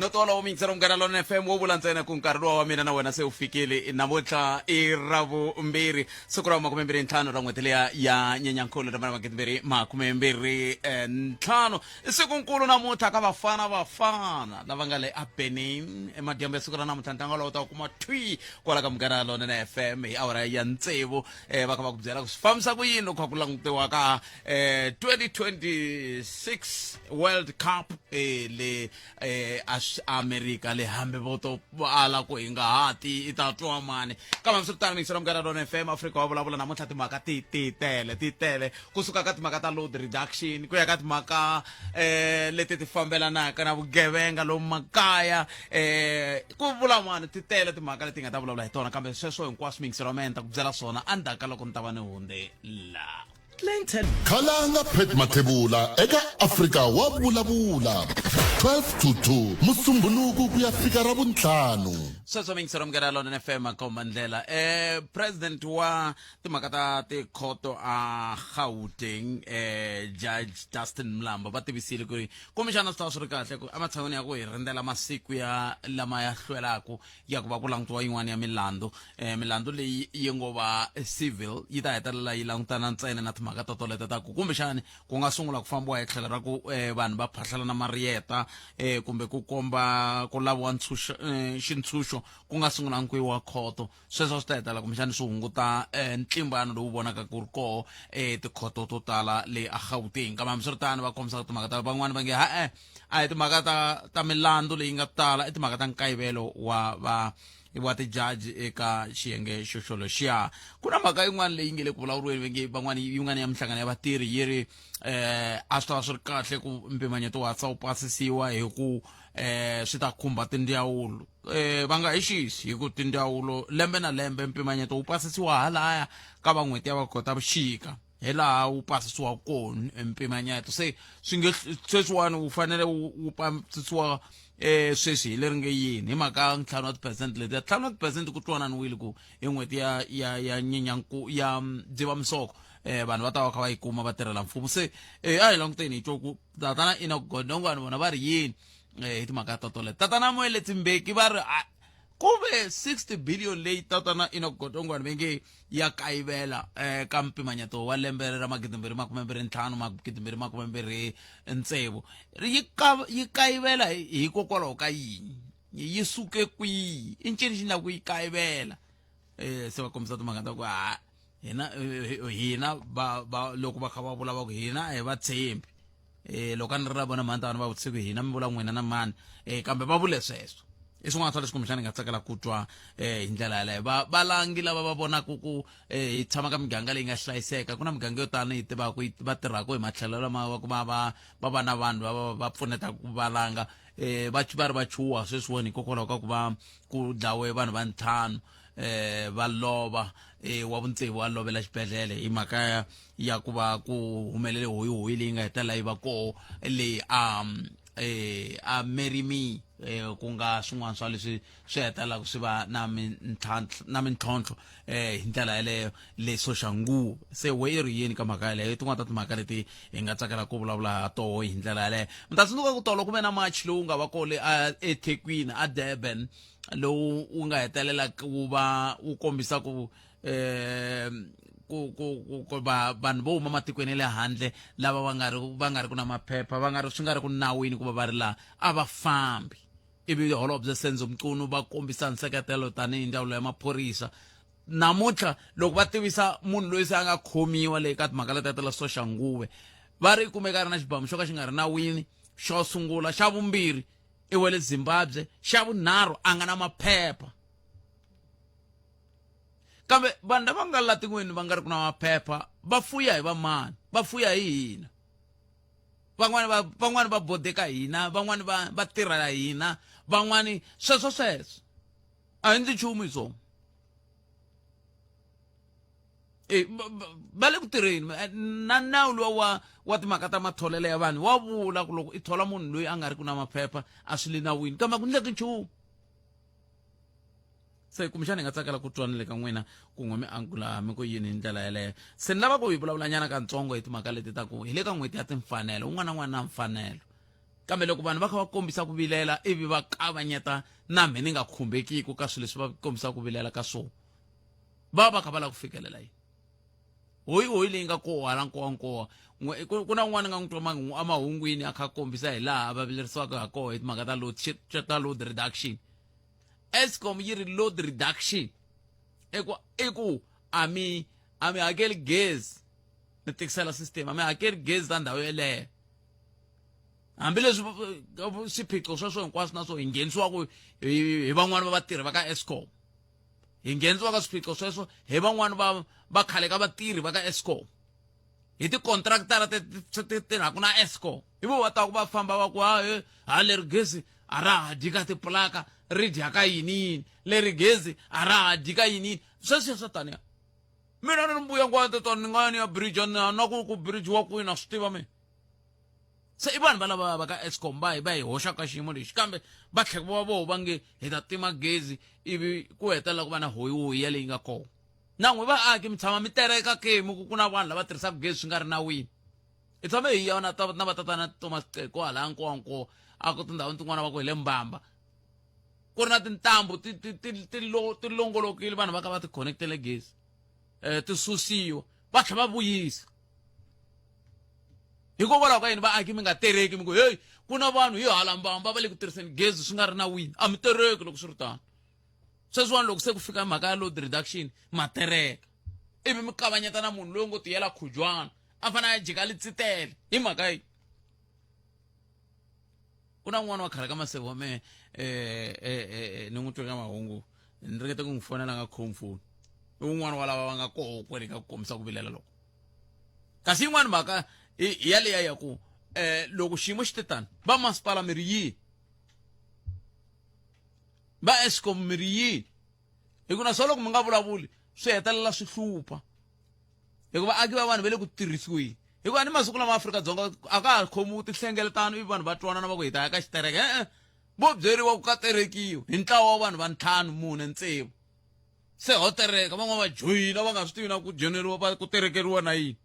Notola wo miyingisela Munghana Lonene FM wo vula ntsena ku nkarhi luwa wa mina na wena se wu fikile namuntlha i ra vumbirhi siku ra makumembirhi ntlhanu ra n'hweti leya ya nyenyankulu lembe ra magidimbirhi makumembirhi ntlhanu i siku nkulu namuntlha ka vafana vafana lava nga le a Benin emadyambu ya siku ra namuntlha ntlangu lowu ta wu kuma thwi kwala ka Munghana Lonene FM hi awara ya tsevu va kha va ku byela ku swi fambisa ku yini loko kha ku langutiwa ka 2026 World Cup le Amerika le hambi vo to ala ku hi nga ha ti i ta twa mani kambe hambiswiritano miyingisela Munghana Lonene FM Afrika wa vulavula namuntlha timhaka ti ti tele ti tele kusuka ka timhaka ta load reduction ku ya ka timhaka leti ti fambelanaka na vugevenga lomu makaya ku vula mani ti tele timhaka leti nga ta vulavula hi tona kambe sweswo hinkwaswo miyingiselo wa mina ni ta ku byela swona endzhaku ka loko ni ta va ni hundze laha. Clinton. Khalanga Pat Mathebula eka Afrika wa Vulavula 12 to 2 Musumbhunuku ku ya fika Ravuntlhanu. Sweswo miyingiselo Munghana Lonene FM makomba ndlela president wa timhaka ta tikhoto a Gauteng Judge Dustin Mlambo va tivisile ku ri kumbexana swi ta va swi ri kahle ku ematshan'wini ya ku hi rindzela masiku ya lama ya hlwelaka ya ku va ku langutiwa yin'wana ya milandzu milandzu leyi yi ngo va civil yi ta hetelela yi langutana ntsena na timhaka to toleto ta ku kumbexani ku nga sungula ku fambiwa hi tlhelo ra ku vanhu va phahlelana mariyeta kumbe ku komba ku laviwa ntshunxo xintshunxo ku nga sungula ku yiwa khoto sweswo swi ta hetelela kumbexani swi hunguta ntlimbano lowu vonaka ku ri koho tikhoto to tala le a Gauteng kambe hambiswiritano va kombisa timhaka ta van'wani va nge ha-e a hi timhaka ta ta milandzu leyi nga tala i timhaka ta nkayivelo wa va wa tijaji eka xiyenge xo xoloxiya ku na mhaka yin'wana leyi nge le ku vulavuriweni ve nge van'wana yin'wana ya minhlangano ya vatirhi yi ri a swi ta va swi ri kahle ku mpimanyeto wa hatla wu pasisiwa hi ku swi ta khumba tindzawulo va nga hi xisi hi ku tindzawulo lembe na lembe mpimanyeto wu pasisiwa halaya ka va n'hweti ya va Khotavuxika hi laha wu pasisiwa kona mpimanyeto se swi nge sweswiwani wu fanele wu pasisiwa sweswi hi leri nge yini hi mhaka ntlhanu wa ti-percent letiya ntlhanu wa ti-percent ku twananiwile ku hi n'hweti ya ya ya nyenyanku ya Dzivamisoko vanhu va ta va kha va yi kuma va tirhela mfumo se a hi languteni hi twa ku tatana Enoch Godongwana vona va ri yini hi timhaka to toleto tatana Moeletsi Mbeki va ri ku ve 60 billion leyi tatana Enoch Godongwana ve nge ya kayivela ka mpimanyeto wa lembe ra magidimbirhi makumembirhi ntlhanu magidimbirhi makumembirhi ntsevu yi ka yi kayivela hikokwalaho ka yini yi suke kwihi i ncini xi na ku yi kayivela se va kombisa timhaka ta ku ha hina hina va va loko va kha va vula va ku hina a hi va tshembi loko a ni ri ra vona mhani ta vana va vutise ku hina mi vula n'wina na mani kambe va vule sweswo i swin'wana swa leswi kumbexana hi nga tsakela ku twa hi ndlela yaleyo va valangi lava va vonaka ku hi tshama ka miganga leyi nga hlayiseka ku na miganga yo tala yi tivaka va tirhaka hi matlhelo lama va ku va va va va na vanhu va va pfunetaka ku valanga va va ri va chuha sweswiwani hikokwalaho ka ku va ku dlawe vanhu va ntlhanu va lova wa vuntsevu a lovela xibedhlele hi mhaka ya ya ku va ku humelele hoyihoyi leyi nga hetelela yi va koho leyi a a marry me ku nga swin'wana swa leswi swi hetelelaka swi va na mintlhantlho na mintlhontlho hi ndlela yaleyo le Soshanguve se we i ri yini ka mhaka yaleyo tin'wana ta timhaka leti hi nga tsakela ku vulavula ha toho hi ndlela yaleyo mi ta tsundzuka ku tolo ku ve na march lowu nga va koho le a eThekwini a Durban lowu wu nga hetelela wu va wu kombisa ku ku ku ku ku va vanhu vo huma matikweni ya le handle lava va nga ri va nga ri ku na maphepha va nga ri swi nga ri ku nawini ku va va ri laha a va fambi ivi holobye Senzo Mchunu va kombisa nseketelo tanihi ndzawulo ya maphorisa namuntlha loko va tivisa munhu loyi se a nga khomiwa le ka timhaka letiya ta la Soshanguve va ri kumeka a ri na xibamu xo ka xi nga ri nawini xo sungula xa vumbirhi i wa le Zimbabwe xa vunharhu a nga na maphepha kambe vanhu lava nga la tikweni va nga ri ku na maphepha va fuya hi vamani va fuya hi hina van'wani va van'wani va bodeka hina van'wani va va tirhela hina van'wani sweswo sweswo a hi ndzi nchumu hi swona e va le ku tirheni na nawu luwa wa wa timhaka ta matholelo ya vanhu wa vula ku loko i thola munhu loyi a nga ri ku na maphepha a swi le nawini kambe a ku ndleki nchumu se kumbexana hi nga tsakela ku twa ni le ka n'wina kun'we mi angula mi ku yini hi ndlela yeleyo se ni lava ku hi vulavulanyana katsongo hi timhaka leti ta ku hi le ka n'hweti ya timfanelo un'wana na un'wana na mfanelo. Kambe loko vanhu va kha va kombisa ku vilela ivi va kavanyeta na mhe ni nga khumbekiki ka swilo leswi va kombisaka ku vilela ka swona, va va kha va lava ku fikelela yini? Hoyi hoyi leyi nga koho hala nkowankowa, ku na un'wana nga n'wi twa emahungwini a kha a kombisa hi laha va vilerisiwaka ha koho hi timhaka ta load ta load reduction. Eskom yi ri load reduction i ku i ku a mi a mi hakeli gezi, ni tikisela system, a mi hakeli gezi ta ndhawu yeleyo, hambileswi swiphiqo sweswo hinkwaswo na swo hi nghenisiwaka hi van'wani va vatirhi va ka Eskom, hi nghenisiwa ka swiphiqo sweswo hi van'wani va va khale ka vatirhi va ka Eskom, hi tikontraktara ti tirhaka na Eskom, hi vo va taku va famba va ku ha ha leri gezi a ra ha dyi ka tiplaka, ri dya ka yini yini, leri gezi a ra ha dyi ka yini yini, sweswiya swa taniya. Mina ni ri mbuya ngwa tatana, ni nga ya ni ya bridge na ku bridge wa kwini, na swi tiva mina. Se i vanhu va lava va ka Eskom va hi va hi hoxa ka xiyimo lexi, kambe va tlhela va voho va nge hi ta tima gezi, ivi ku hetelela ku va na hoyihoyi yaleyi nga kona. Na n'wi vaaki mi tshama mi tereka ke, mi ku ku na vanhu lava tirhisaka gezi swi nga ri nawini. Hi tshame hi ya na na va tatana Thomas Qeko hala Nkowankowa, a ku tindhawini tin'wana va ku hi le Mbamba, ku ri na tintambu ti ti ti ti ti longolokile, vanhu va ka va ti connectele gezi, ti susiwa va tlhela va vuyisa. Hikokwalaho ka yini vaaki mi nga tereki mi ku heyi, ku na vanhu hi hala Mbamba va le ku tirhiseni gezi swi nga ri nawini? A mi tereki loko swi ri tano. Sweswiwani loko se ku fika mhaka ya load reduction ma tereka, ivi mi kavanyeta na munhu loyi ngo tiyela khujwana a fanele a jika litsitele hi mhaka yi. Ku na un'wana wa khale ka maseve wa mehe, ni n'wi twe ka mahungu, ni ringete ku n'wi fonela nga khomi foni, i wun'wana wa lava va nga koho kwele ka ku kombisa ku vilela loko. Kasi yin'wana mhaka hi yaleya ya ku loko xiyimo xi te tani, va masipala mi ri yini, va Eskom mi ri yini? Hikuva na swa loko mi nga vulavuli swi hetelela swi hlupha, hikuva vaaki va vanhu va le ku tirhisiweni. Hikuva ni masiku lama Afrika-Dzonga a ka ha khomiwi tinhlengeletano ivi vanhu va twanana va ku hi ta ya ka xitereke, e-e, vo byeriwa ku ka terekiwa hi ntlawa wa vanhu va ntlhanu, mune, tsevu, se ho tereka, van'wana va joyina va nga swi tivi na ku joyineriwa va ku terekeriwa na yini.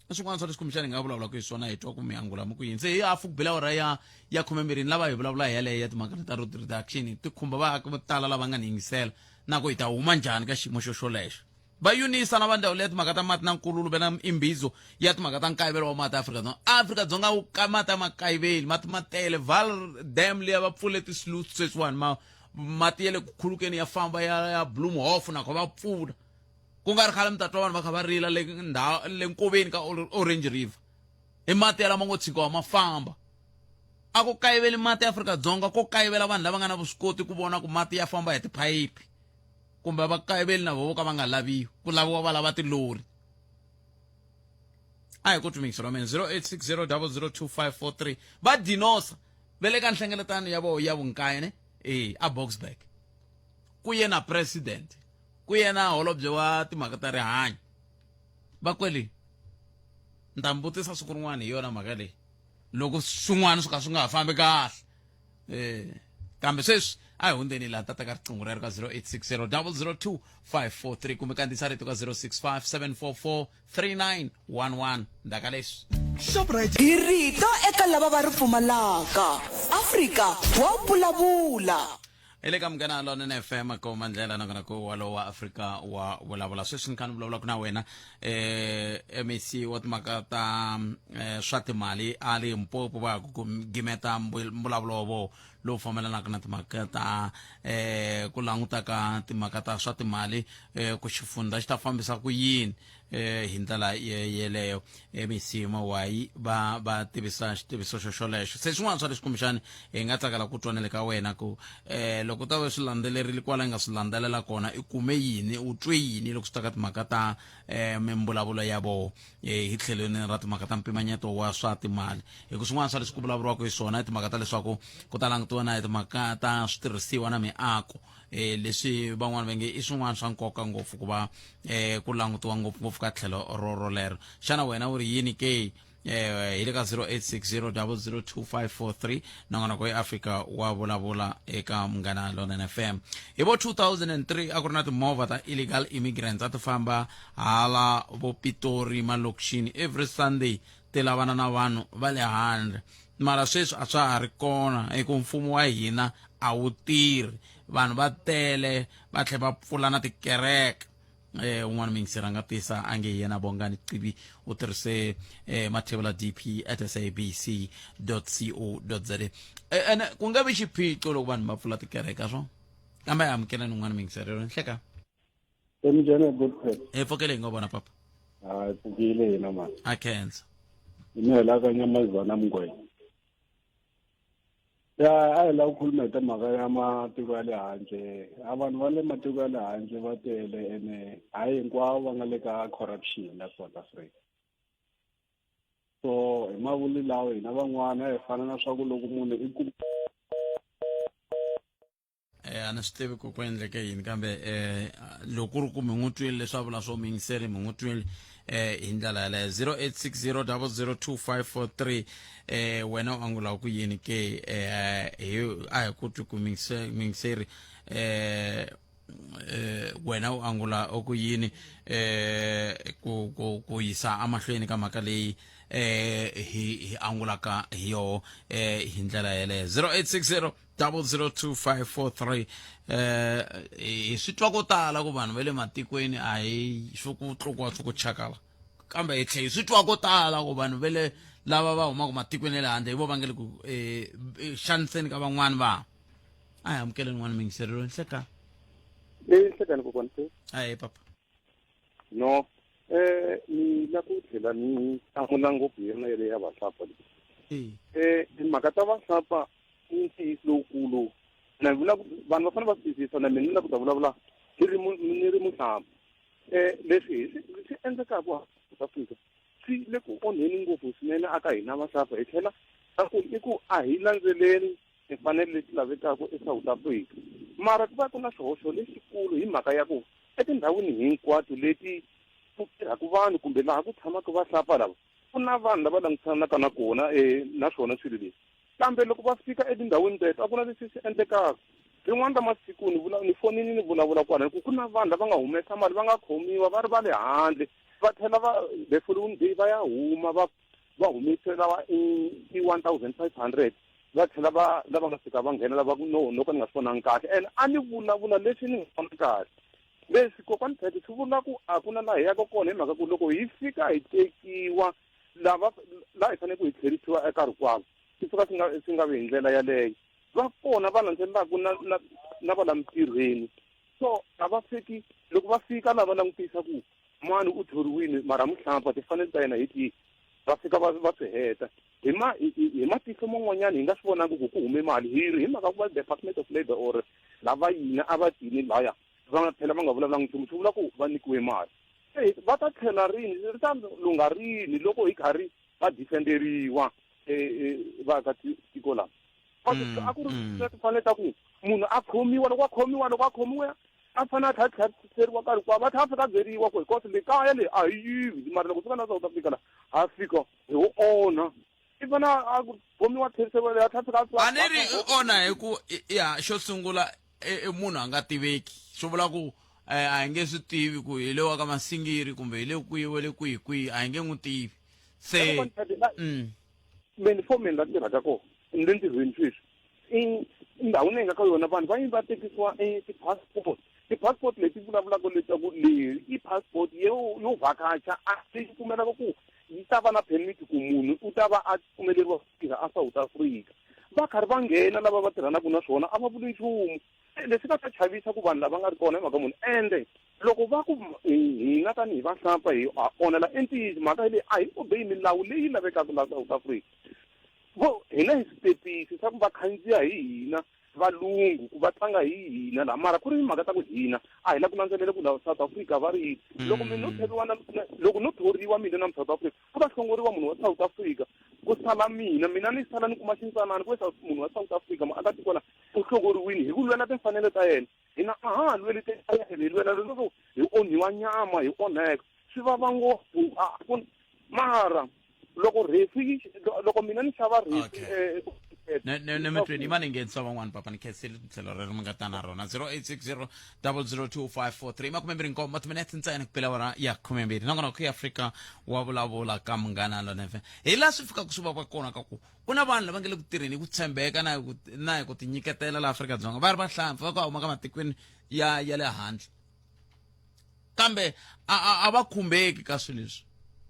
I swin'wana swa leswi kumbexana hi nga vulavulaka hi swona, hi twa ku mi angula mi ku yini. Se hi hafu ku bela awara ya 12, ni lava hi vulavula hi yaleyo ya timhaka ta road reduction, ti khumba vaaki vo tala lava nga ni yingisela, na ku hi ta huma njhani ka xiyimo xo xolexo. Va UNISA na va ndzawulo ya timhaka ta mati na nkululo ve na imbizo ya timhaka ta nkayivelo wa mati Afrika-Dzonga. Afrika-Dzonga wu ka mati a ma kayiveli, mati ma tele. Vaal Dam liya va pfule ti-sluice sweswiwani, ma mati ya le ku khulukeni ya famba ya ya Bloemhof, na kho va pfula. Ku nga ri khale mi ta twa vanhu va kha va rila le ndhawu le nkoveni ka Orange River, i mati ya lama ngo tshikiwa ma famba. A ku kayiveli mati Afrika-Dzonga, ko kayivela vanhu lava nga na vuswikoti ku vona ku mati ya famba hi tiphayiphi, kumbe va kayiveli na voho ka va nga laviwi, ku laviwa va lava tilori. A hi ku twi mixo ra mina 0860002543. Va dinosa va le ka nhlengeletano ya voho ya vunkaye ne e a Boksburg, ku ye na president, ku ye na holobye wa timhaka ta rihanyo. Va kweli ni ta mi vutisa siku rin'wana hi yona mhaka leyi, loko swin'wana swi ka swi nga ha fambi kahle. Kambe sweswi a hi hundzeni laha ta teka riqingho rero ka 0860 002 543, kumbe kandziyisa rito ka 065 744 3911 ndzhaka leswi. Shoprite. Hi rito eka lava va ri pfumalaka. Afrika wa vulavula. Hi le ka Munghana Lonene FM, koma ndlela nakona ku walowo wa Afrika wa vulavula. Sweswi ni kha ni vulavulaka na wena, MEC wa timhaka ta swa timali a Limpopo va ha ku gimeta mbulavulo wa vona lowu fambelanaka na timhaka ta ku languta ka timhaka ta swa timali, ku xifundza xi ta fambisa ku yini hi ndlela yeleyo. MEC Mawai va va tivisa xitiviso xo xolexo. Se swin'wana swa leswi kumbexani hi nga tsakela ku twa na le ka wena ku loko u ta va swi landzelerile kwala i nga swi landzelela kona, i kume yini, u twe yini loko swi ta ka timhaka ta mimbulavulo ya voho hi tlhelweni ra timhaka ta mpimanyeto wa swa timali? Hi ku swin'wana swa leswi ku vulavuriwaka hi swona i timhaka ta leswaku ku ta langutiwa na hi timhaka ta switirhisiwa na miako, leswi van'wana va nge i swin'wana swa nkoka ngopfu ku va ku langutiwa ngopfungopfu ka tlhelo ro rolero. Xana wena u ri yini ke? Hi le ka 0860002543, nongonoko ya Afrika wa vulavula eka Munghana Lonene FM. Hi vo 2003 a ku ri na timovha ta illegal immigrants a ti famba hala vo Pitori malokixini every Sunday, ti lavana na vanhu va le handle. Mara sweswi a swa ha ri kona hi ku mfumo wa hina a wu tirhi. Vanhu va tele va tlhela va pfula na tikereke. Un'wana muyingiseri a nga tisa a nge hi yena Bongani Qibi u tirhise mathebula dp at sabc co za. Ene ku nga vi xiphiqo loko vanhu va pfula tikereke a swona, kambe a amukeleni un'wana muyingiseri nhleka. Emjene good press. Hi pfukele hi ngo vona papa. Hayi pfukile hina mani. A khensa. Ina hi la ka Nyamazana Mngwenya. Ya a hi lava ku khuluma hi ta mhaka ya matiko ya le handle. A vanhu va le matiko ya le handle va tele ene hayi hinkwavo va nga le ka corruption la South Africa. So hi mavuli lawa hina van'wana hi fana na swa ku loko munhu i ku A ni swi tivi ku ku endleke yini, kambe loko ku ri ku mi n'wi twile leswi a vula swo muyingiseri mi n'wi twile hi ndlela yaleyo. 0860002543 wena u angula ku yini ke? Hi a hi ku twi ku muyingiseri wena u angula ku yini ku yisa amahlweni ka mhaka leyi hi angulaka hi yoho hi ndlela yeleyo. 0860 002543. Hi swi twa ko tala ku vanhu va le matikweni a hi swi ku tlukiwa swi ku chakala, kambe hi tlhe hi swi twa ko tala ku vanhu va le lava va humaka matikweni ya le handle hi vo va nge le ku xaniseni ka van'wani. Va a hi amukeleni n'wana muyingiserelo. Nhlekani. Nhlekani kokwana. Ahe papa. No, ni la ku tlhela ni hlamula ngopfu hi yona yeleyo ya vahlapfa leyi. Timhaka ta vahlapfa i ntiyiso lowukulu na vula vanhu va fanele va swi twisisa, na mina ni la ku ta vulavula ni ri ni ri muhlapfa. Leswi hi swi endlekaka South Africa swi le ku onheni ngopfu swinene aka hina vahlapfa, hi tlhela a ku i ku a hi landzeleli timfanelo leti lavekaka eSouth Africa, mara ku va ku na xihoxo lexikulu hi mhaka ya ku etindhawini hinkwato leti ku tirhaka vanhu kumbe laha ku tshamaka vahlapfa lava, ku na vanhu lava langutisanaka na kona naswona swilo leswi, kambe loko va fika etindhawini teto a ku na leswi swi endlekaka. Rin'wana ra masiku ni vula ni fonini ni vulavula kwala ku ku na vanhu lava nga humesa mali va nga khomiwa va ri va le handle, va tlhela va the following day va ya huma va humesela va i 1500, va tlhela va lava nga fika va nghena lava no no ka ni nga swi vonangi kahle, and a ni vulavula leswi ni nga vona kahle. Leswi kokwani Phete swi vula ku a ku na laha hi yaka kona, hi mhaka ku loko hi fika hi tekiwa lava laha hi fanele ku hi tlherisiwa eka rikwavo, swi suka swi nga vi hi ndlela yaleyo. Va kona va landzelelaka na va la mintirhweni, so a va fiki loko va fika laha va langutisa ku mani u thoriwile mara muhlapfa timfanelo ta yena hi tihi, va fika va swi heta hi matihlo man'wanyana hi nga swi vonangi ku ku hume mali hi ri hi mhaka ku va Department of Labour or lava yina a va tini laya va nga tlhela va nga vulavulanga nchumu, swi vula ku va nyikiwe mali. Se va ta tlhela rini? Ri ta lungha rini loko hi karhi va defenderiwa vaakatiko lava? A ku ri timfanelo ta ku munhu a khomiwa, loko a khomiwa, loko a khomiwa a fanele a tlhela tlheriseriwa nkarhi kwa va tlhela fika byeriwa ku hikosi le kaya le a hi yivi, mara loko fika na South Africa la ha fika hi wo onha, i fana a khomiwa tlheriseriwa le a tlhela fika. A ni ri i onha hi ku ya xo sungula i munhu a nga tiveki, swi vula ku a hi nge swi tivi ku hi le wa ka Masingiri kumbe hi le kwihi wa le kwihi kwihi, a hi nge n'wi tivi se. Mina foreman la tirhaka kona ni le ntirhweni sweswi, i ndhawu leyi nga ka yona vanhu va yi va tekisiwa ti-passport. Ti-passport leti vulavulaka leswaku leyi i passport yo vhakacha, a leyi pfumelaka ku yi ta va na permit ku munhu u ta va a pfumeleriwa ku tirha a South Africa. Va karhi va nghena lava va tirhanaka na swona, a va vuli nchumu. Leswi nga ta chavisa ku vanhu lava nga ri kona hi mhaka munhu ende loko va ku hina tanihi vahlapfa hi a onela i ntiyiso, mhaka leyi a hi obeyi milawu leyi lavekaka laha South Africa. Vo hina hi switepisi swa ku va khandziya hi hina valungu ku va tlanga hi hina laha, mara ku ri mhaka ta ku hina a hi la ku landzelela ku laha South Africa va ri yini. Loko mina no thoriwa na loko no thoriwa mina na South Africa, ku ta hlongoriwa munhu wa South Africa ku sala mina, mina ni sala ni kuma xintsanana ku ve munhu wa South Africa muakatiko la u hlongoriwile hi ku lwela timfanelo ta yena. Hina a ha ha lweli hi lwela leswaku hi onhiwa nyama, hi onheka, swi vava ngopfu. A ku mara loko refi loko mina ni xava refi. Ne mi twini ma ni nghenisa van'wani papa ni khensile tlhelo rero mi nga ta na rona 0860 002543 makumembirhi nkombo timinete ntsena ku pela wara ya khumembirhi nongonoko ya afrika wa vulavula ka munghana lonene hi laha swi fikaka swi va va kona ka ku ku na vanhu lava nga le ku tirheni hi ku tshembeka na hi ku na hi ku tinyiketela laha Afrika-Dzonga va ri vahlampfa va ku huma ka matikweni ya ya le handle kambe a a a va khumbeki ka swilo leswi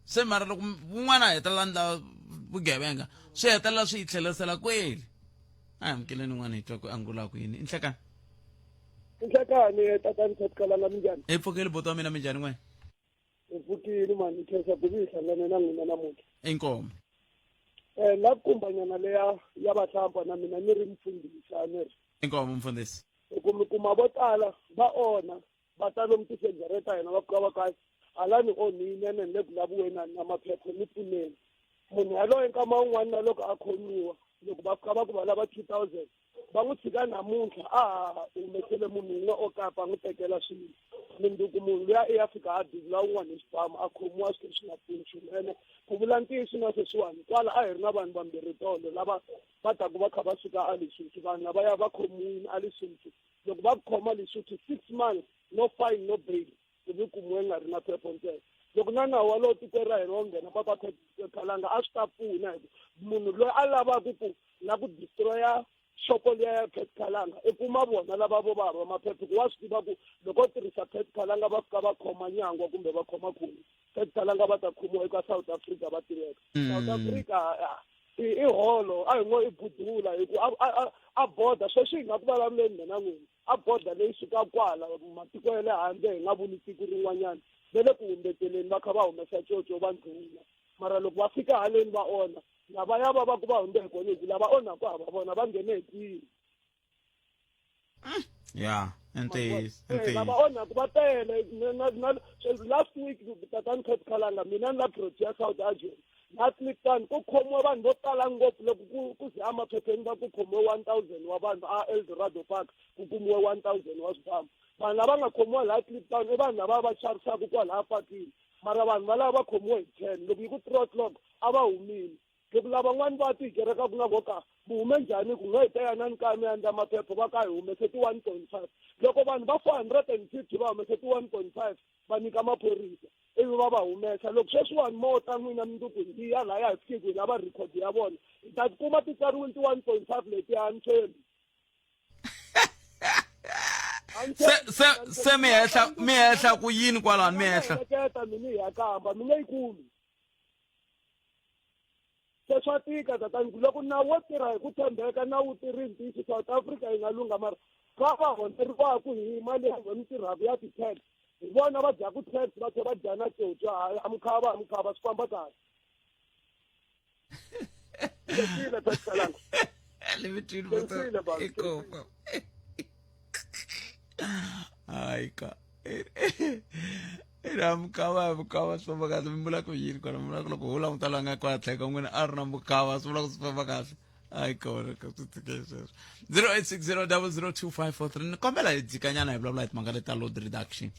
se mara loko wun'wana a hetelela ndla vugevenga swi hetelela swi yi tlherisela kweli a hi amukeleni un'wana hi twa ku angulaka yini i nhlekani Nhlekani tatani Khatkalala minjhani? Hi pfukile buti wa mina minjhani n'wena? Hi pfukile mani ni khensa ku vi hi hlangane na n'wina namuntlha. Inkomu. Eh la kumbanyana leya ya vahlampfa na mina ni ri mfundhisi a ni ri. Inkomu mfundhisi. Hi ku mi kuma vo tala va onha va ta lomu tisejere ta hina va fika va ka hala ni onhile ene ni le ku laviweni a ni na maphepha ni pfuneni. Munhu yaloye nkama wun'wani na loko a khomiwa loko va fika va ku va lava 2000 va n'wi tshika namuntlha a ha humesele munhu un'we o kapa a n'wi tekela swilo mundzuku munhu luya i ya fika a duvula un'wana hi xibamu a khomiwa swi swi nga pfuni nchumu ene ku vula ntiyiso na sweswiwani kwala a hi ri na vanhu vambirhi tolo lava va taku va kha va suka a Lesotho vanhu lavaya va khomiwile a Lesotho loko va ku khoma Lesotho six months no fine no bail ku vi kumiwe nga ri na phepho ntsena loko na nawu walowo tikweni ra hina wo nghena papa khalanga a swi ta pfuna hi ku munhu loyi a lavaka ku la ku destroya xopo liya ya Pat Khalanga i kuma vona lava vo va hava maphepha ku wa swi tiva ku loko o tirhisa Pat Khalanga va fika va khoma nyangwa kumbe va khoma khumbi Pat Khalanga va ta khomiwa eka South Africa va tiveka South Africa i holo a hi ngo i budula hi ku a border sweswi hi nga ku vulavuleni mina n'wina a border leyi suka kwala matiko ya le handle hi nga vuli tiko rin'wanyana va le ku humbeteleni va kha va humesa coco va ndlhula mara loko va fika haleni va onha lavaya va va ku va hundze hi kona hi ku lava onhaku ha va vona va nghene hi kwihi ya ntiyiso eh, lava onhaku va tele last week tatani Cat Khalanga mina ni la Protea South Agent last week tani ku khomiwe vanhu vo tala ngopfu loko ku ku ze emaphepheni va ku khomiwe 1000 wa vanhu a Eldorado Park ku kumiwe 1000 wa swibamu vanhu lava nga khomiwa laha Kliptown i vanhu lava va xavisaka kwalaya patwini mara vanhu valava va khomiwe hi 10 loko yi ku 3 o'clock a va humile loko lavan'wani va tikereka ku nga vo ka mi hume njhani ku nga hi ta yanani kaya mi ya endla maphepha va ka hi humese ti-one point five loko vanhu va 450 va humese ti-one point five va nyika maphorisa ivi va va humesa loko sweswiwani mo ta n'wina mundzuku hi ya laya hi fikeku hi lava record ya vona hi ta kuma ti tsariwile ti-one point five letiya ni tshembi se se se mi hehla mi hehla ku yini kwalano mi hehla hleketa mi ni ya kamba mi nge yi kumi se swa tika tatani ku loko nawu wo tirha hi ku tshembeka nawu wu tirhi ntiyiso South Africa yi nga lungha mara va va honeriwaku hi mali ya vona tirhaka ya ti-tax hi vona va dyaku tax va tlhela va dya na coco hayi a mukhava a mukhava swi famba kahle Khensile, Pastor Langa. Let me Khensile, baba. Ikopa. Hayi ka. Ina mukava mukava swi famba kahle mi vula ku yini kona mi vula ku loko ho languta la nga kwala tlhelo ka n'wina a ri na mukava swi vula ku swi famba kahle hayi kona ka swi tshike sweswo 0860 002543 ni kombela hi dzikanyana hi vulavula hi timhaka leti ta load reduction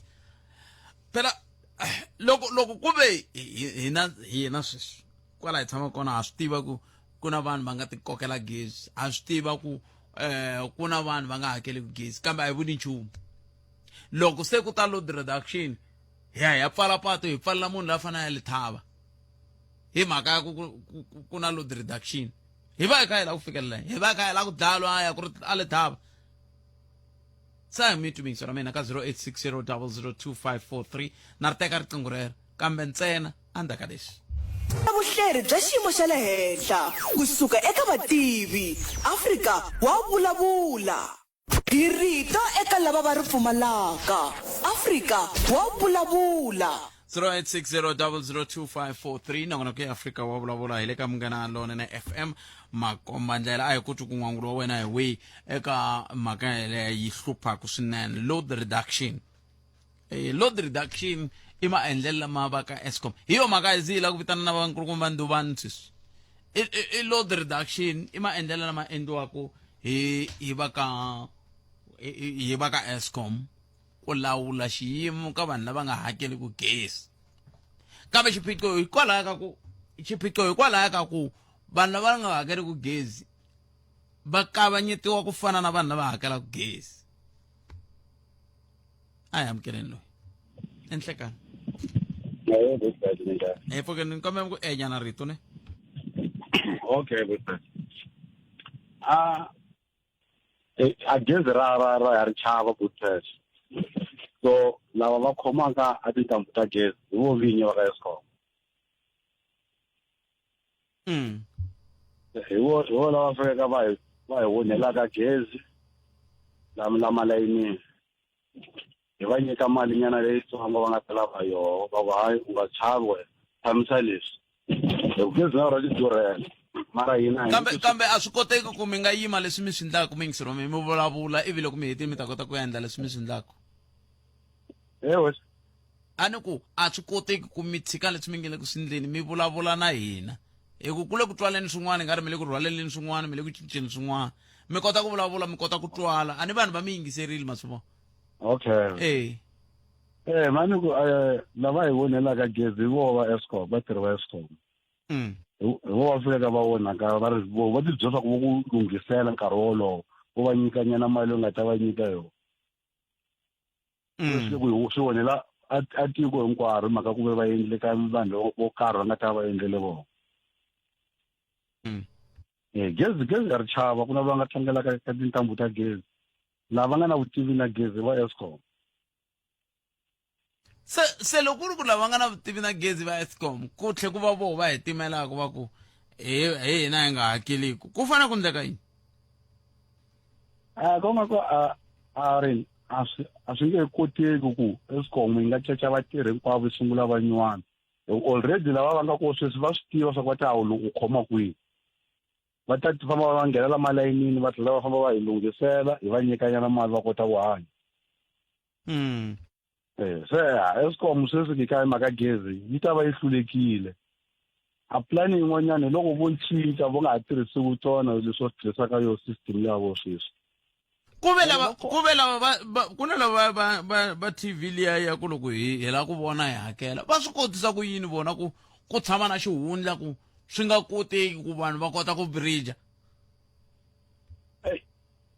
phela loko loko ku ve hina hina sweswi kwala hi tshamaka kona ha swi tiva ku ku na vanhu va nga tikokela gezi ha swi tiva ku eh ku na vanhu va nga hakeleki gezi kambe a hi vuli nchumu loko se ku ta load reduction hi ya hi ya pfala pato hi pfalela munhu la fanele ya lithava hi mhaka ya ku ku na load reduction hi va hi kha hi lava ku fikelela hi va hi kha hi lava ku dlaya lwaya ku ri a lithava se a hi mi twi ra mina ka 0860 002543 na ri teka riqingho rero kambe ntsena endzhaku ka leswi Vuhleri bya xiyimo xa le henhla kusuka eka vativi. Afrika wa vulavula. Hi rito eka lava va ri pfumalaka. Afrika wa vulavula. 0860002543 nongonoko ya Afrika wa vulavula hi le ka Munghana Lonene FM makombandlela a hi ku twi ku n'wangulo wa wena hi wihi eka mhaka yeleyo yi hluphaka swinene load reduction eh, load reduction i maendlelo lama va ka Eskom hi yo mhaka hi zila ku vitana na vankulukumba Nduvani sweswi i load reduction i maendlelo lama endliwaka hi hi va ka hi va ka Eskom ku lawula xiyimo ka vanhu lava nga hakeliki gezi kambe xiphiqo hikwalaho ka ku xiphiqo hikwalaho ka ku vanhu lava nga hakeliki gezi Va kavanyetiwa ku fana na vanhu lava hakelaka gezi. A hi amukeleni loyi. Enhlekani. Hi pfukeni ni kombela ku enyana rito ne. Okay, good. Ah, a gezi ra ra ra ya ri chava good test. So lava va khomaka a tintambu ta gezi hi vo vinyi va ka Eskom. Hi vo hi vo lava fikaka va hi va hi onhelaka gezi lama lama layinini. Hi va nyika mali nyana leyitsongo va nga ta lava yoho va ku hayi u nga chavi wena tshamisa leswi. Hi ku gezi na rona ri durhela mara hina hi Kambe kambe a swi koteki ku mi nga yima leswi mi swi endlaka mi yingiseriwa mi vulavula ivi loko mi hetile mi ta kota ku endla leswi mi swi endlaka. Ewe. A ni ku a swi koteki ku mi tshika leswi mi nge le ku swi endleni mi vulavula na hina hi ku ku le ku twaleni swin'wana nga ri mi le ku rhwaleleni swin'wana mi le ku cinceni swin'wana mi kota ku vulavula mi kota ku twala a ni vanhu va mi yingiserile ma swi vona. Okay. Eh. Eh mani ku lava hi vonelaka gezi hi voho va Eskom vatirhi va Eskom. Hi vo va fikaka va onhaka va ri vo va tibyela swa ku vo ku lunghisela nkarhi wolowo vo va nyika nyana mali yo nga ta va nyika yona. Swi ku swi onhela a tiko hinkwaro mhaka ku ve va endle ka vanhu vo karhi va nga ta va endlele vona. Eh gezi gezi ya ri chava ku na va nga tlangelaka ka tintambu ta gezi. Lava nga na vutivi na gezi va Eskom. Se se loko ku ri ku lava nga na vutivi na gezi va Eskom ku tlhe ku va voho va hi timelaka va ku hi hi hina hi nga hakeliku ku fanele ku endleka yini? A ko nga ko a a ri a swi a swi nge koteki ku Eskom yi nga caca vatirhi hinkwavo yi sungula van'wana. Already lava va nga ko sweswi va swi tiva swa ku va ta u khoma kwihi. Va ta famba va nghena la malayinini va tlhela va famba va hi lunghisela hi va nyikanyana mali va kota ku hanya. Se Eskom sweswi ki ka mhaka gezi yi ta va yi hlulekile. A plan yin'wanyana hi loko vo cinca vo nga ha tirhisiwi tona leswi va swi tirhisaka yo system ya vo sweswi. Ku ve lava ku ve lava va va ku na lava va va va TV liya ya ku loko hi hi lava ku vona hi hakela va swi kotisa ku yini vona ku ku tshama na xihundla ku swi nga koteki ku vanhu va kota ku bridge.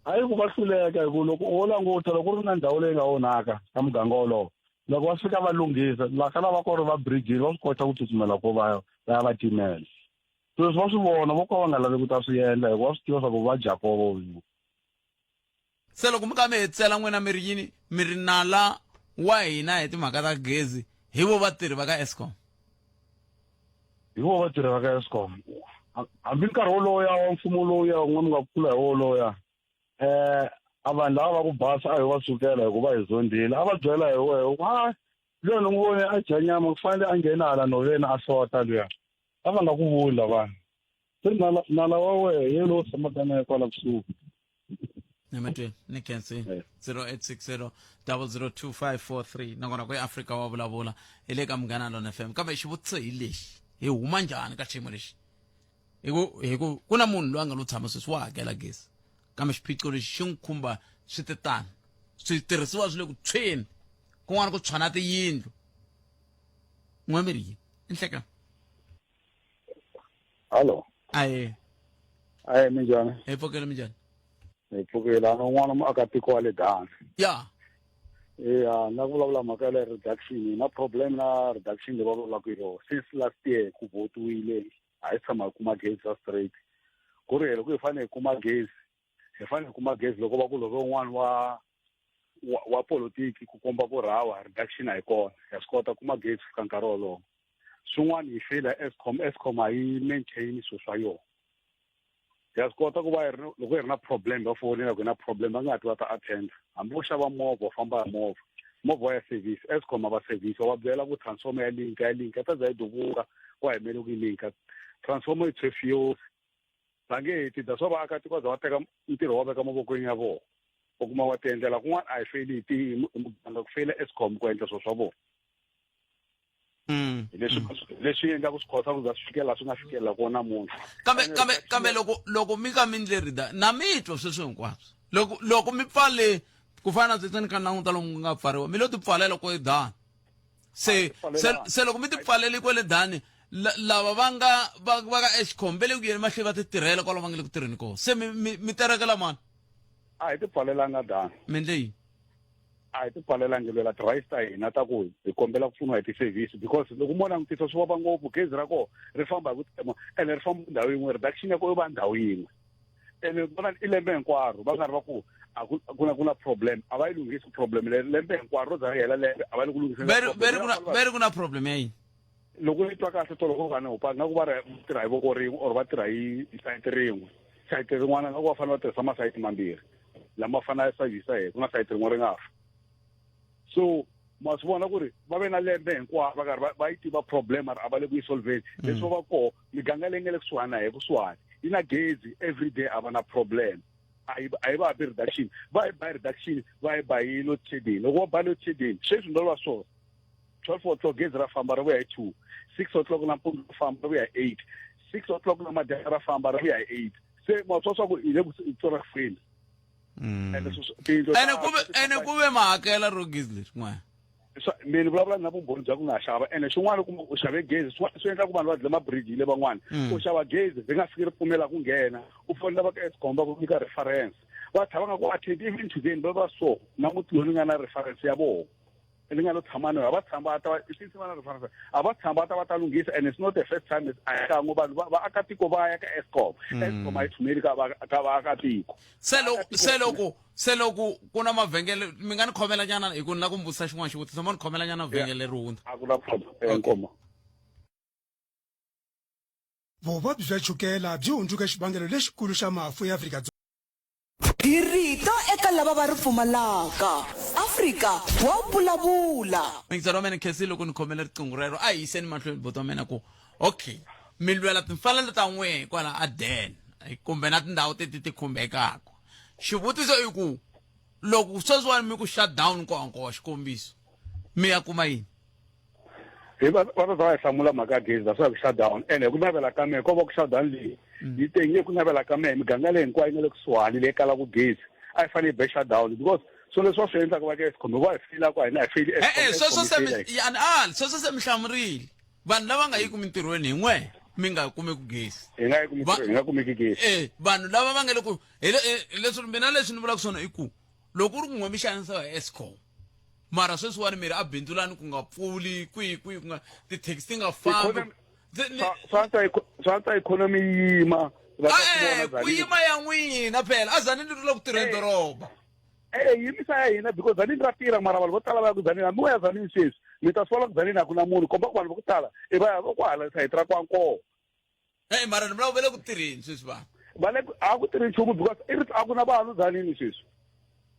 Hayi ku va hluleka hi ku loko wo languta loko ku ri na ndhawu leyi nga onhaka ka muganga wolowo loko va fika va lunghisa la ka lava ku ri va bridge va swi kota ku tsutsumela ko va va ya va timela. Sweswi va swi vona vo ka va nga lavi ku ta swi endla hikuva va swi tiva swa ku va dya koho. Se loko mi ka mi hetisela n'wina mi ri yini mi ri nala wa hina hi timhaka ta gezi hi vo vatirhi va ka Eskom. Hi vo vatirhi va ka Eskom. Hambi nkarhi wolowo ya wa mfumo lowuya wun'we mi nga kula hi woloya a vanhu lava va ku basa a hi va sukela hikuva hi zondhile a va byela hi wehe ku ha luya ni n'wi vone a dya nyama ku fanele a nghena hala nhoveni a hlota luya a va nga ku vuli lavana se nala nala wa wehe ye lowu tshamaka na ye kwala kusuhi. Ematweni ni khensi 0860 002543 nakona ku eAfrika wa vulavula hi le ka Munghana Lona FM kambe xivutiso hi lexi hi huma njhani ka xiyimo lexi hi ku hi ku ku na munhu loyi a nga lo tshama sweswi wa hakela gezi kambe xiphiqo lexi xi n'wi khumba swi te tano switirhisiwa swi le ku tshweni kun'wana ku tshwa na tiyindlu n'we mi ri yini i nhlekani Hallo. Aye. Aye minjhani? Hi pfukile minjhani? Hi pfukile a n'wana muakatiko wa le Dani. Ya. Ya, na ku vulavula mhaka ya le reduction hi na problem na reduction leyi va vulavulaka hi yona since last year ku votiwile a hi tshama hi kuma gezi ra straight ku ri loko hi fanele hi kuma gezi hi fanele hi kuma gezi loko va ku loko un'wana wa wa, wa politiki ku komba ku rhawa reduction a yi kona ya swi kota kuma gezi fika nkarhi wolowo swin'wana hi feyila Eskom Eskom a yi maintain swilo swa yona ya swi kota ku va loko hi ri na problem va fonela ku hi na problem va nga ha ti va ta attend hambi wo xava movha u famba hi movha movha wa ya service Eskom a va service wa byela ku transformer ya linka ya linka ta za yi duvuka wa hi mele ku yi linka transformer yi tshwe fuse va nge heti that's why vaakatiko va za va teka ntirho wa veka mavokweni ya vona u kuma wa tiendlela kun'wana a hi feyili hi ti muganga ku feyila Eskom ku endla swilo swa vona leswi leswi endlaka swi khosa ku za swi fikela swi nga fikelela kona namuntlha kambe kambe kambe loko loko mi ka mi ndlerida na mi twa sweswo hinkwaswo loko loko mi pfale ku fana na sweswi ni kha languta lomu ku nga pfariwa mi lo ti pfalela ko edani se se se loko mi ti pfalele kwele dani Lava va nga va va ka Eskom va le ku yeni mahlweni va ti tirhela kwala va nga le ku tirheni kona se mi mi mi terekela mani a hi ti pfalelanga dani mi endle yini a hi ti pfalelangi lwela ti-rights ta hina ta ku hi kombela ku pfuniwa hi ti-service because loko mo langutisa swi vava ngopfu gezi ra kona ri famba hi ku tsema ene ri famba ndhawu yin'we reduction ya kona yi va ndhawu yin'we ene vona i lembe hinkwaro va nga ri va ku a ku ku na ku na problem a va yi lunghisi problem leri lembe hinkwaro ro za ri hela lembe a va le ku lunghiseni Ve ri- ve ri ku na- ve ri ku na problem ya yini loko ni twa kahle tolo ko va ni hupa nga ku va ri tirha hi voko rin'we or va tirha hi sayiti rin'we sayiti rin'wana nga ku va fanele va tirhisa masayiti mambirhi lama fanele service hi ku na sayiti rin'we ri nga fa so ma swi vona ku ri va ve na lembe hinkwaro va karhi va yi tiva problem mara a va le ku yi solveni leswi va koho miganga leyi nga le kusuhani na hi kusuhani yi na gezi everyday a va na problem a yi a yi va bi reduction va yi ba reduction va yi ba hi load shedding loko va ba load shedding sweswi ndo va swona 12 o'clock gezi ra famba ri vuya hi 2 6 o'clock nampundzu ra famba ri vuya hi 8 6 o'clock namadyambu ra famba ri vuya hi 8 se ma swa swa ku hi le ku tsora feni ene tiyindlu ene ku ve ene ku ve ma hakela ro gezi leri n'wana mina ni vulavula na vumbhoni bya ku nga xava ene xin'wana kuma u xave gezi swi endla ku vanhu va dlile mabridge le van'wana u xava gezi ri nga fiki ri pfumela ku nghena u fonela va ka Eskom va ku nyika reference va tlhela va nga ku attend even today va va so na muti loyi ni nga na reference ya vona ni nga lo tshama na va tshama va ta va since va na reference a va tshama va ta va ta lunghisa and it's not the first time a hi kan'we vanhu va vaakatiko va ya ka Eskom Eskom a yi thumeli ka va ka vaakatiko se loko se loko se loko ku na mavhengele mi nga ni khomela nyana hi ku ni la ku mi vutisa xin'wana xivutiso mo ni khomela nyana vhengele ri hundza a ku na problem inkomo Vuvabyi bya chukela byi hundzuke xivangelo lexikulu xa mafu eAfrika Hi rito eka lava va ri pfumalaka. Afrika wa vulavula. Muyingiseri wa mina Khensile loko ni khomele riqingho rero a hi yiseni mahlweni buti wa mina ku okay mi lwela timfanelo ta n'wehe kwala a den kumbe na tindhawu teti ti khumbekaka xivutiso i ku loko sweswiwani mi ku shutdown konko xikombiso mi ya kuma yini hi va va ta va hi hlamula mhaka ya gezi that's why ku shutdown ene hi ku navela ka mehe ko va ku shutdown leyi yi tenge ku navela ka mehe miganga leyi hinkwayo yi nga le kusuhani leyi kalaka gezi a yi fanele yi be shutdown because swilo leswi va swi endlaka va ka Eskom hi va hi feyila ku hina hi feyili E-e sweswo se mi ya ni ali sweswo se mi hlamurile vanhu lava nga yiki mintirhweni hi n'we mi nga kumeki gezi hi nga yi ku mintirhweni hi nga kumeki gezi e vanhu lava va nga le ku hi leswi mina leswi ni vulaka swona i ku loko u ri ku n'we mi xanisiwa hi Eskom mara sweswiwani mi ri a bindzulani ku nga pfuli kwihi kwihi ku nga tithekisi ti nga fambi swa antswa ikhonomi yi yima e ku yima ya n'wina phela a zanini ri le ku tirheni doroba e yimisa ya hina because zanini ra tirha mara vanhu vo tala va ya ku zanini hambi wo ya zanini sweswi mi ta swi vona ku zanini a ku na munhu komba ku vanhu va ku tala i va ya va ku hala sayiti ra kwankoo e mara ni vula va le ku tirheni sweswi vanhu va le a ku tirhi nchumu because i ri a ku na vanhu zanini sweswi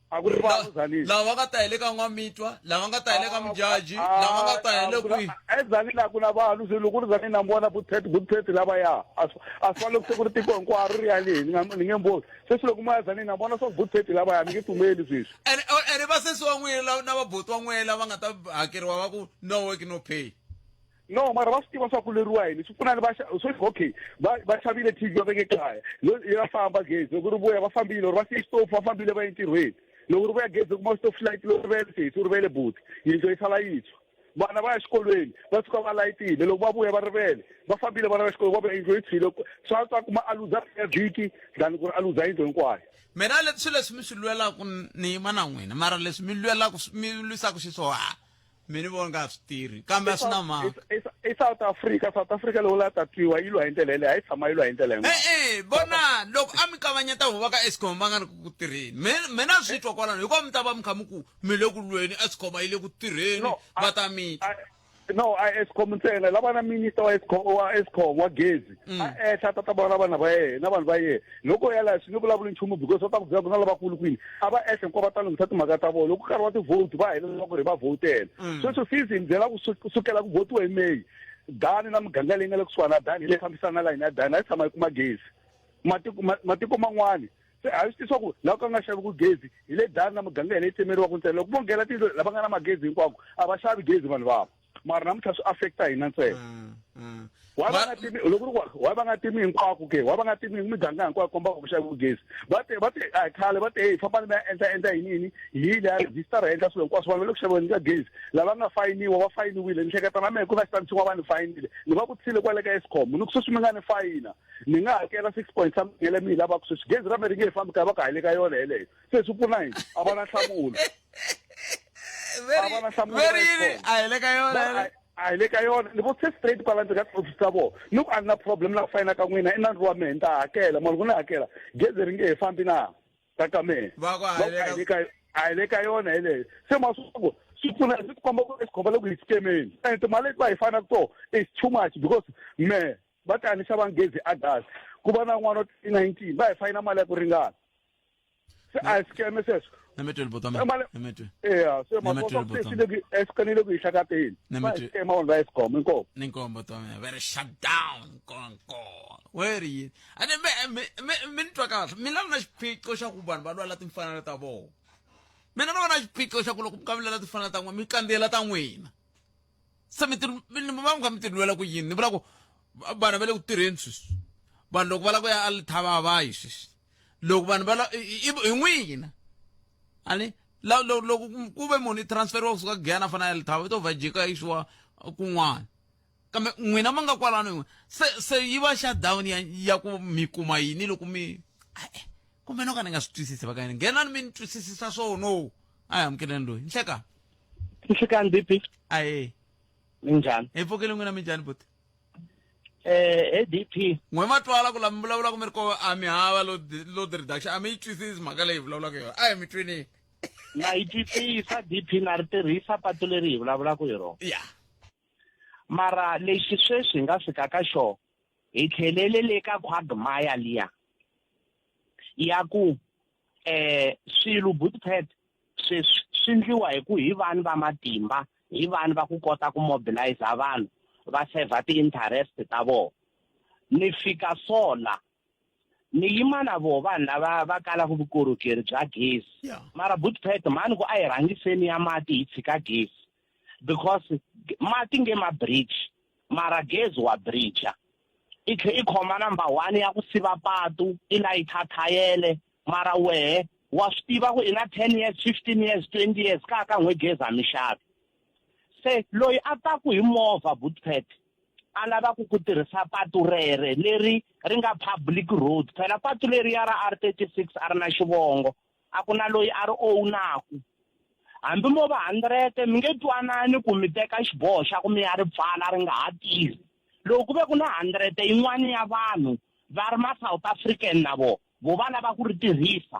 a ku ri vanhu zanini lava va nga ta hi le ka n'wamitwa lava nga ta hi le ka mujaji lava nga ta hi le kwihi ezanini a ku na vanhu se loko ri zanini na vona vuthet vuthet lavaya a swi fani loko se ku ri tiko hinkwaro ri ya le ni nga ni nge mboni sweswi loko mo ya zanini na vona swa vuthet lavaya ni nge pfumeli sweswi ene ene vasesi wa n'wina na vabuti wa n'wina lava nga ta hakeriwa va ku no work no pay No mara va swi tiva swa ku leriwa yini swi pfuna ni va swi okay va va xavile TV va veke kaya ya famba gezi loko ri vuya va fambile or va siye xitofu va fambile va entirhweni loko ri vuya gezi kuma xitofu xi layitile u rivele sesi u rivele buti yindlu yi sala yintshwa vana va ya xikolweni va suka va layitile loko va vuya va rivele va fambile vana va xikolo va vuya yindlu yi tshwile swa antswa kuma a luza ya vhiki than ku ri a luza yindlu hinkwayo mina leswi leswi mi swi lwelaka ni yima na n'wina mara leswi mi lwelaka mi lwisaka xiswona mi ni vona nga swi tirhi kambe a swi na mhaka i South Africa South Africa loko la ta twiwa yi lwa hi ndlela yeleyo a yi tshama yi lwa hi ndlela yin'wana e-e vona loko a mi kavanyeta vo va ka Eskom va nga ri ku tirheni mina swi twa kwalano hikuva mi ta va mi kha mi ku mi le ku lweni Eskom a yi le ku tirheni va ta mi no a Eskom ntsena lava na minister wa Eskom wa Eskom wa gezi mm. a ehla ta ta vona vana va yena na vanhu va yena loko ya laha swi nge vulavuli nchumu because va ta ku byela ku na lavakulu kwini a va ehle hinkwavo va ta lunghisa timhaka ta vona loko nkarhi wa ti-vote va helela ku ri va vhotela mm. sweswo since hi byela ku sukela ku votiwa hi May dani na miganga leyi nga le kusuhani na dani hi leyi fambisana na layini ya dani a yi tshama yi kuma gezi matiko matiko man'wani se a swi tiva ku laha ka nga xaviku gezi hi le dani na muganga hi leyi tsemeriwaka ntsena loko vo nghena tiyindlu lava nga na magezi hinkwako a va xavi gezi vanhu vavo mara namuntlha swi affecta hina ntsena mm, mm. Why va nga timi loko ri why va nga timi hinkwako ke? Why va nga timi miganga hinkwayo komba ku xaviwa gezi? Va te va te a hi khale va te hey fambani mi ya endla endla yini yini hi yile ya register hi endla swilo hinkwaswo vanhu va le ku xaviweni ka gezi lava nga fayiniwa va fayiniwile ni hleketa na mehe ku na xitandi xin'wana va ni fayinile ni va vutisile kwale ka Eskom ni ku sweswi mi nga ni fayina ni nga hakela six point something yele mi yi lavaka sweswi gezi ra me ri nge he fambi ka va ka hi le ka yona yeleyo se swi pfuna yini a va na nhlamulo a va na nhlamulo a hi le ka yona a hi le ka yona ni vutise straight kwala ndzi ka tiofisi ta vona ni ku a ni na problem na ku fayina ka n'wina i nandzu wa mehe ni ta hakela mali ku ni hakela gezi ri nge he fambi na ka ka mehe va ku a hi le ka yona yeleyo se ma swi ku swi pfuna swi tikomba ku Eskom va le ku hi scameni and timali leti va hi fanaka to is too much because me va ta ni xava gezi August ku va na n'wana wa 2019 va hi fayina mali ya ku ringana se a hi scam sweswo Nemetweli botwa mina. Nemetweli. Eya, se ma se le ku Eskom le ku hi hlakateni. Va hi scam vanhu va Eskom inkomu. Ni nkombo botwa mina. Very shut down nkonko. Where yi? Ane me me me ni twa kahle. Mina ni na xiphiqo xa ku vanhu va lwela timfanelo ta vona. Mina ni vona xiphiqo xa ku loko mi kavulela timfanelo ta n'wina mi kandziyela ta n'wina. Se mi ti mi va mi kha mi ti lwela ku yini? Ni vula ku vanhu va le ku tirheni sweswi. Vanhu loko va lava ku ya a Lethaba a va yi sweswi. Loko vanhu va la hi n'wina ani loko ku ve munhu i transferiwa kusuka Giyani a fanele a ya Lethaba i to vha jika a yisiwa kun'wana kambe n'wina ma nga kwalano se se yi va shutdown ya ya ku mi kuma yini loko mi kumbe no ka ni nga swi twisisi va ka yini nghenani mi ni twisisisa swona a hi amukeleni loyi nhlekani nhlekani DP aye minjhani hi pfukile n'wina minjhani buti eh DP n'we ma twala ku la mi vulavulaka mi ri ko a mi hava load load reduction a mi yi twisisi mhaka leyi vulavulaka yona a hi mi twini na yi twisisa DP na ri tirhisa patu leri hi vulavulaka hi rona ya mara lexi sweswi hi nga fika ka xona hi tlhelele le ka quagmire liya ya ku eh swilo bootpad sweswi swi ndliwa hi ku hi vanhu va matimba hi vanhu va ku kota ku mobilize vanhu va serve ti-interest ta vona ni fika sola ni yima na voho vanhu lava va kalaka vukorhokeri bya gezi mara bootpad mhani ku a hi rhangiseni ya mati hi tshika gezi because mati nge ma bridge mara gezi wa bridge i tlhe i khoma number one ya ku siva patu i layitha thayele mara wehe wa swi tiva ku i na 10 years 15 years 20 years ka ka n'we gezi a mi xavi se loyi a taku hi movha bootpad a lavaku ku tirhisa patu rere leri ri nga public road phela patu leriya ra R36 a ri na xivongo a ku na loyi a ri owunaku hambi mo va hundred mi nge twanani ku mi teka xiboho xa ku mi ya ri pfala ri nga ha tirhi loko ku ve ku na hundred yin'wana ya vanhu va ri ma South African na vona vo va lava ku ri tirhisa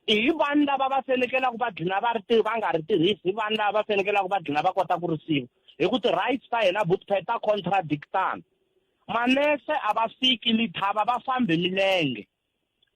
i hi vanhu lava va fanekelaka va dlina va ri va nga ri tirhisi hi vanhu lava va fanekelaka va dlina va kota ku ri siva hi ku ti-rights ta hina bootpad ta contradictana manese a va fiki lithava va fambe milenge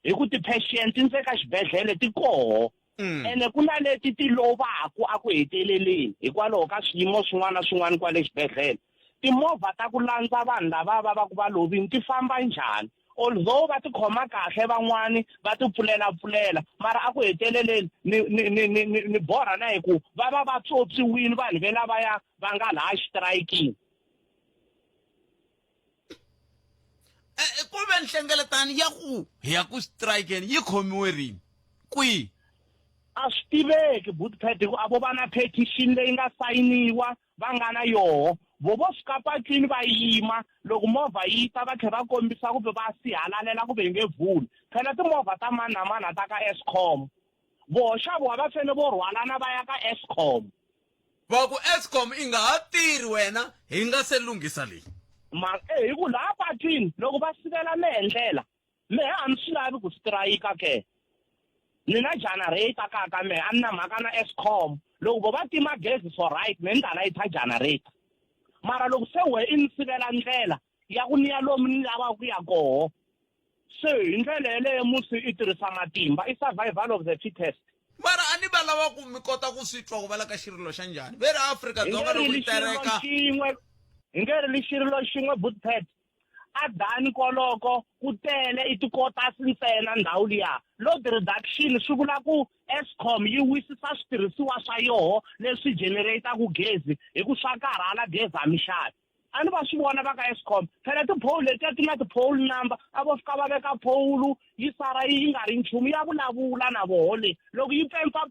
hi ku ti-patient ndze ka xibedhlele ti koho mm. ene ku na leti ti lovaku a ku heteleleni hikwalaho ka swiyimo swin'wana na swin'wana kwale xibedhlele timovha ta ku landza vanhu lava va va ku va lovini ti famba njhani although va tikhoma kahle van'wani va ti pfulela pfulela mara a ku heteleleni ni ni ni ni ni ni borha na hi ku va va va tswotswiwile vanhu ve lavaya va nga laha xitirayikini eh, eh, ku ve nhlengeletano ya ku hi ya ku strikeni yi khomiwe rini kwihi a swi tiveki bootpad hi ku a vo va na petition leyi nga sayiniwa va nga na yoho vo vo fika patwini va yima loko movha yi ta va tlhela va kombisa kumbe va sihalalela kumbe yi nge vuli phela timovha ta mani na mani ta ka Eskom voho xaviwa va fanele vo rhwalana va ya ka Eskom Va ku Eskom i nga ha tirhi wena hi nga se lunghisa leyi. Ma e hi ku laha patwini loko va sivela mehe ndlela mehe a ni swi lavi ku strayika ke ni na generator ka ka mehe a ni na mhaka na Eskom loko vo va tima gezi so right mehe ni ta layitha generator mara loko se wehe i ni sivela ndlela ya ku ni ya lomu ni lavaka ku ya koho se hi ndlela yeleyo musi i tirhisa matimba i survival of the fittest mara a ni va lava ku mi kota ku swi twa ku va la ka xirilo xa njhani ve ri Afrika Dzonga loko yi tereka xin'we hi nge ri xirilo xin'we bootpad a dani koloko ku tele i tikotasi ntsena ndhawu liya load reduction swi vula ku Eskom yi wisisa switirhisiwa swa yoho leswi generate-aku gezi hi ku swa karhala gezi a mi xavi. A ni va swi vona va ka Eskom. Phela ti-pole letiya ti na ti-pole number, a vo fika va veka pole yi sala yi nga ri nchumu ya vulavula na voho le. Loko yi pempa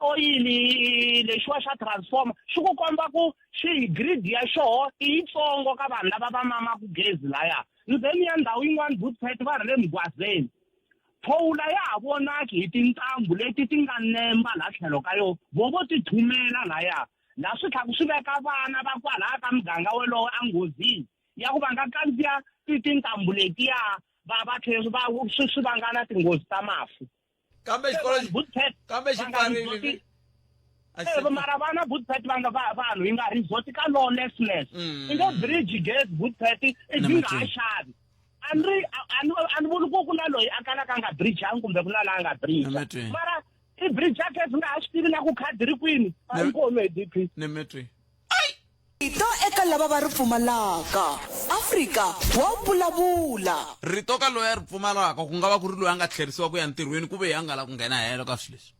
oyili lexiwa xa transformer xi ku komba ku xi grid ya xoho i yitsongo ka vanhu lava va mamaku gezi laya. Ni ze ni ya ndhawu yin'wana Bootpet va ri le Mugwazeni. Phowula ya ha vonaki hi tintambu leti ti nga nemba la tlhelo ka yo, vo vo ti thumela laya. La swi tlhaku swi veka vana va kwalaya ka muganga wolowo enghozini ya ku va nga kandziya ti tintambu letiya va va tlhela va swi swi vanga na tinghozi ta mafu. Kambe xikolo kambe xi pfarile. Eh, mara vana Bootpet va nga va vanhu hi nga resort ka lawlessness. I nge bridge gezi Bootpet i byi nga ha xavi. A ni ri a ni a ni vuli ku ku na loyi a kalaka a nga bridge-angi kumbe ku na la a nga bridge. Mara i bridge ya gezi nga ha swi tivi na ku khadi ri kwini. A yi kona hi DP. Nemetwi. Rito eka lava va ri pfumalaka. Afrika wa vulavula. Rito ka loyi a ri pfumalaka ku nga va ku ri loyi a nga tlherisiwa ku ya ntirhweni ku ve a nga la ku nghena helo ka swilo leswi.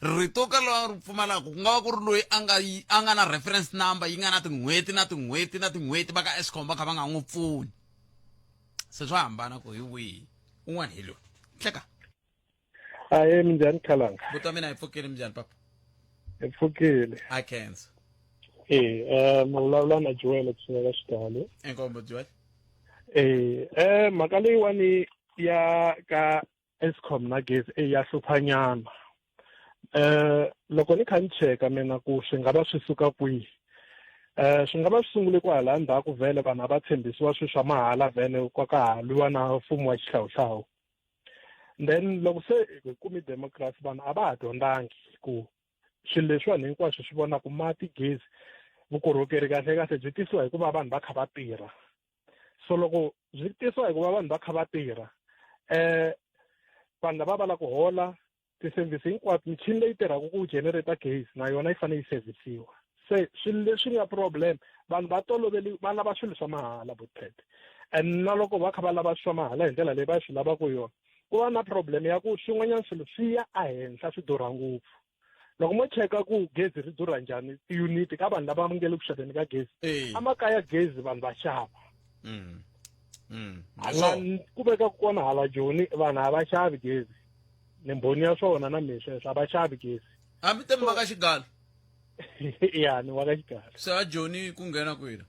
Rito ka loyi a ri pfumalaka ku nga va ku ri loyi a nga a nga na reference number yi nga na tin'hweti na tin'hweti na tin'hweti va ka Eskom va kha va nga n'wi pfuni. Se swa hambana ku hi wihi un'wana hi loyi. Hleka. Ahe minjhani Khalanga? Buti wa mina hi pfukile minjhani papa? Hi pfukile. A khensa. Eh, eh ma vulavula na Joel kusuka ka Xitalo. Inkomo Joel. Eh, eh mhaka leyiwani ya ka Eskom na gezi e ya hluphanyana. Eh loko ni kha ni cheka mina ku swi nga va swi suka kwihi. Eh swi nga va swi sungule kwahala ndzhaku vhele vanhu a va tshembisiwa swilo swa mahala vhele kwa ka ha lwiwa na mfumo wa xihlawuhlawu. Then loko se hi kumi democracy vanhu a va ha dyondzangi ku swilo leswiwani hinkwaswo swi vonaka mati gezi vukorhokeri kahle kahle byi tisiwa hikuva vanhu va kha va tirha. So loko byi tisiwa hikuva vanhu va kha va tirha eh vanhu lava va lava ku hola ti-service hinkwato michini leyi tirhaka ku generate gezi na yona yi fanele yi servisiwa. Se swilo leswi nga problem vanhu va toloveli va lava swilo swa mahala Bootpet and na loko va kha va lava swa mahala hi ndlela leyi va swi lavaka yona ku va na problem ya ku swin'wanyana swilo swi ya ehenhla swi durha ngopfu. Loko mo cheka ku gezi ri durha njhani ti-unit ka vanhu lava nga le ku xaveni ka gezi emakaya gezi vanhu va xava. Ku veka kona hala Joni vanhu a va xavi gezi. Ni mbhoni ya swona na mina sweswo a va xavi gezi. Hambi te mi va ka Xigalo? Ya ni wa ka Xigalo. Se a Joni ku nghena kwini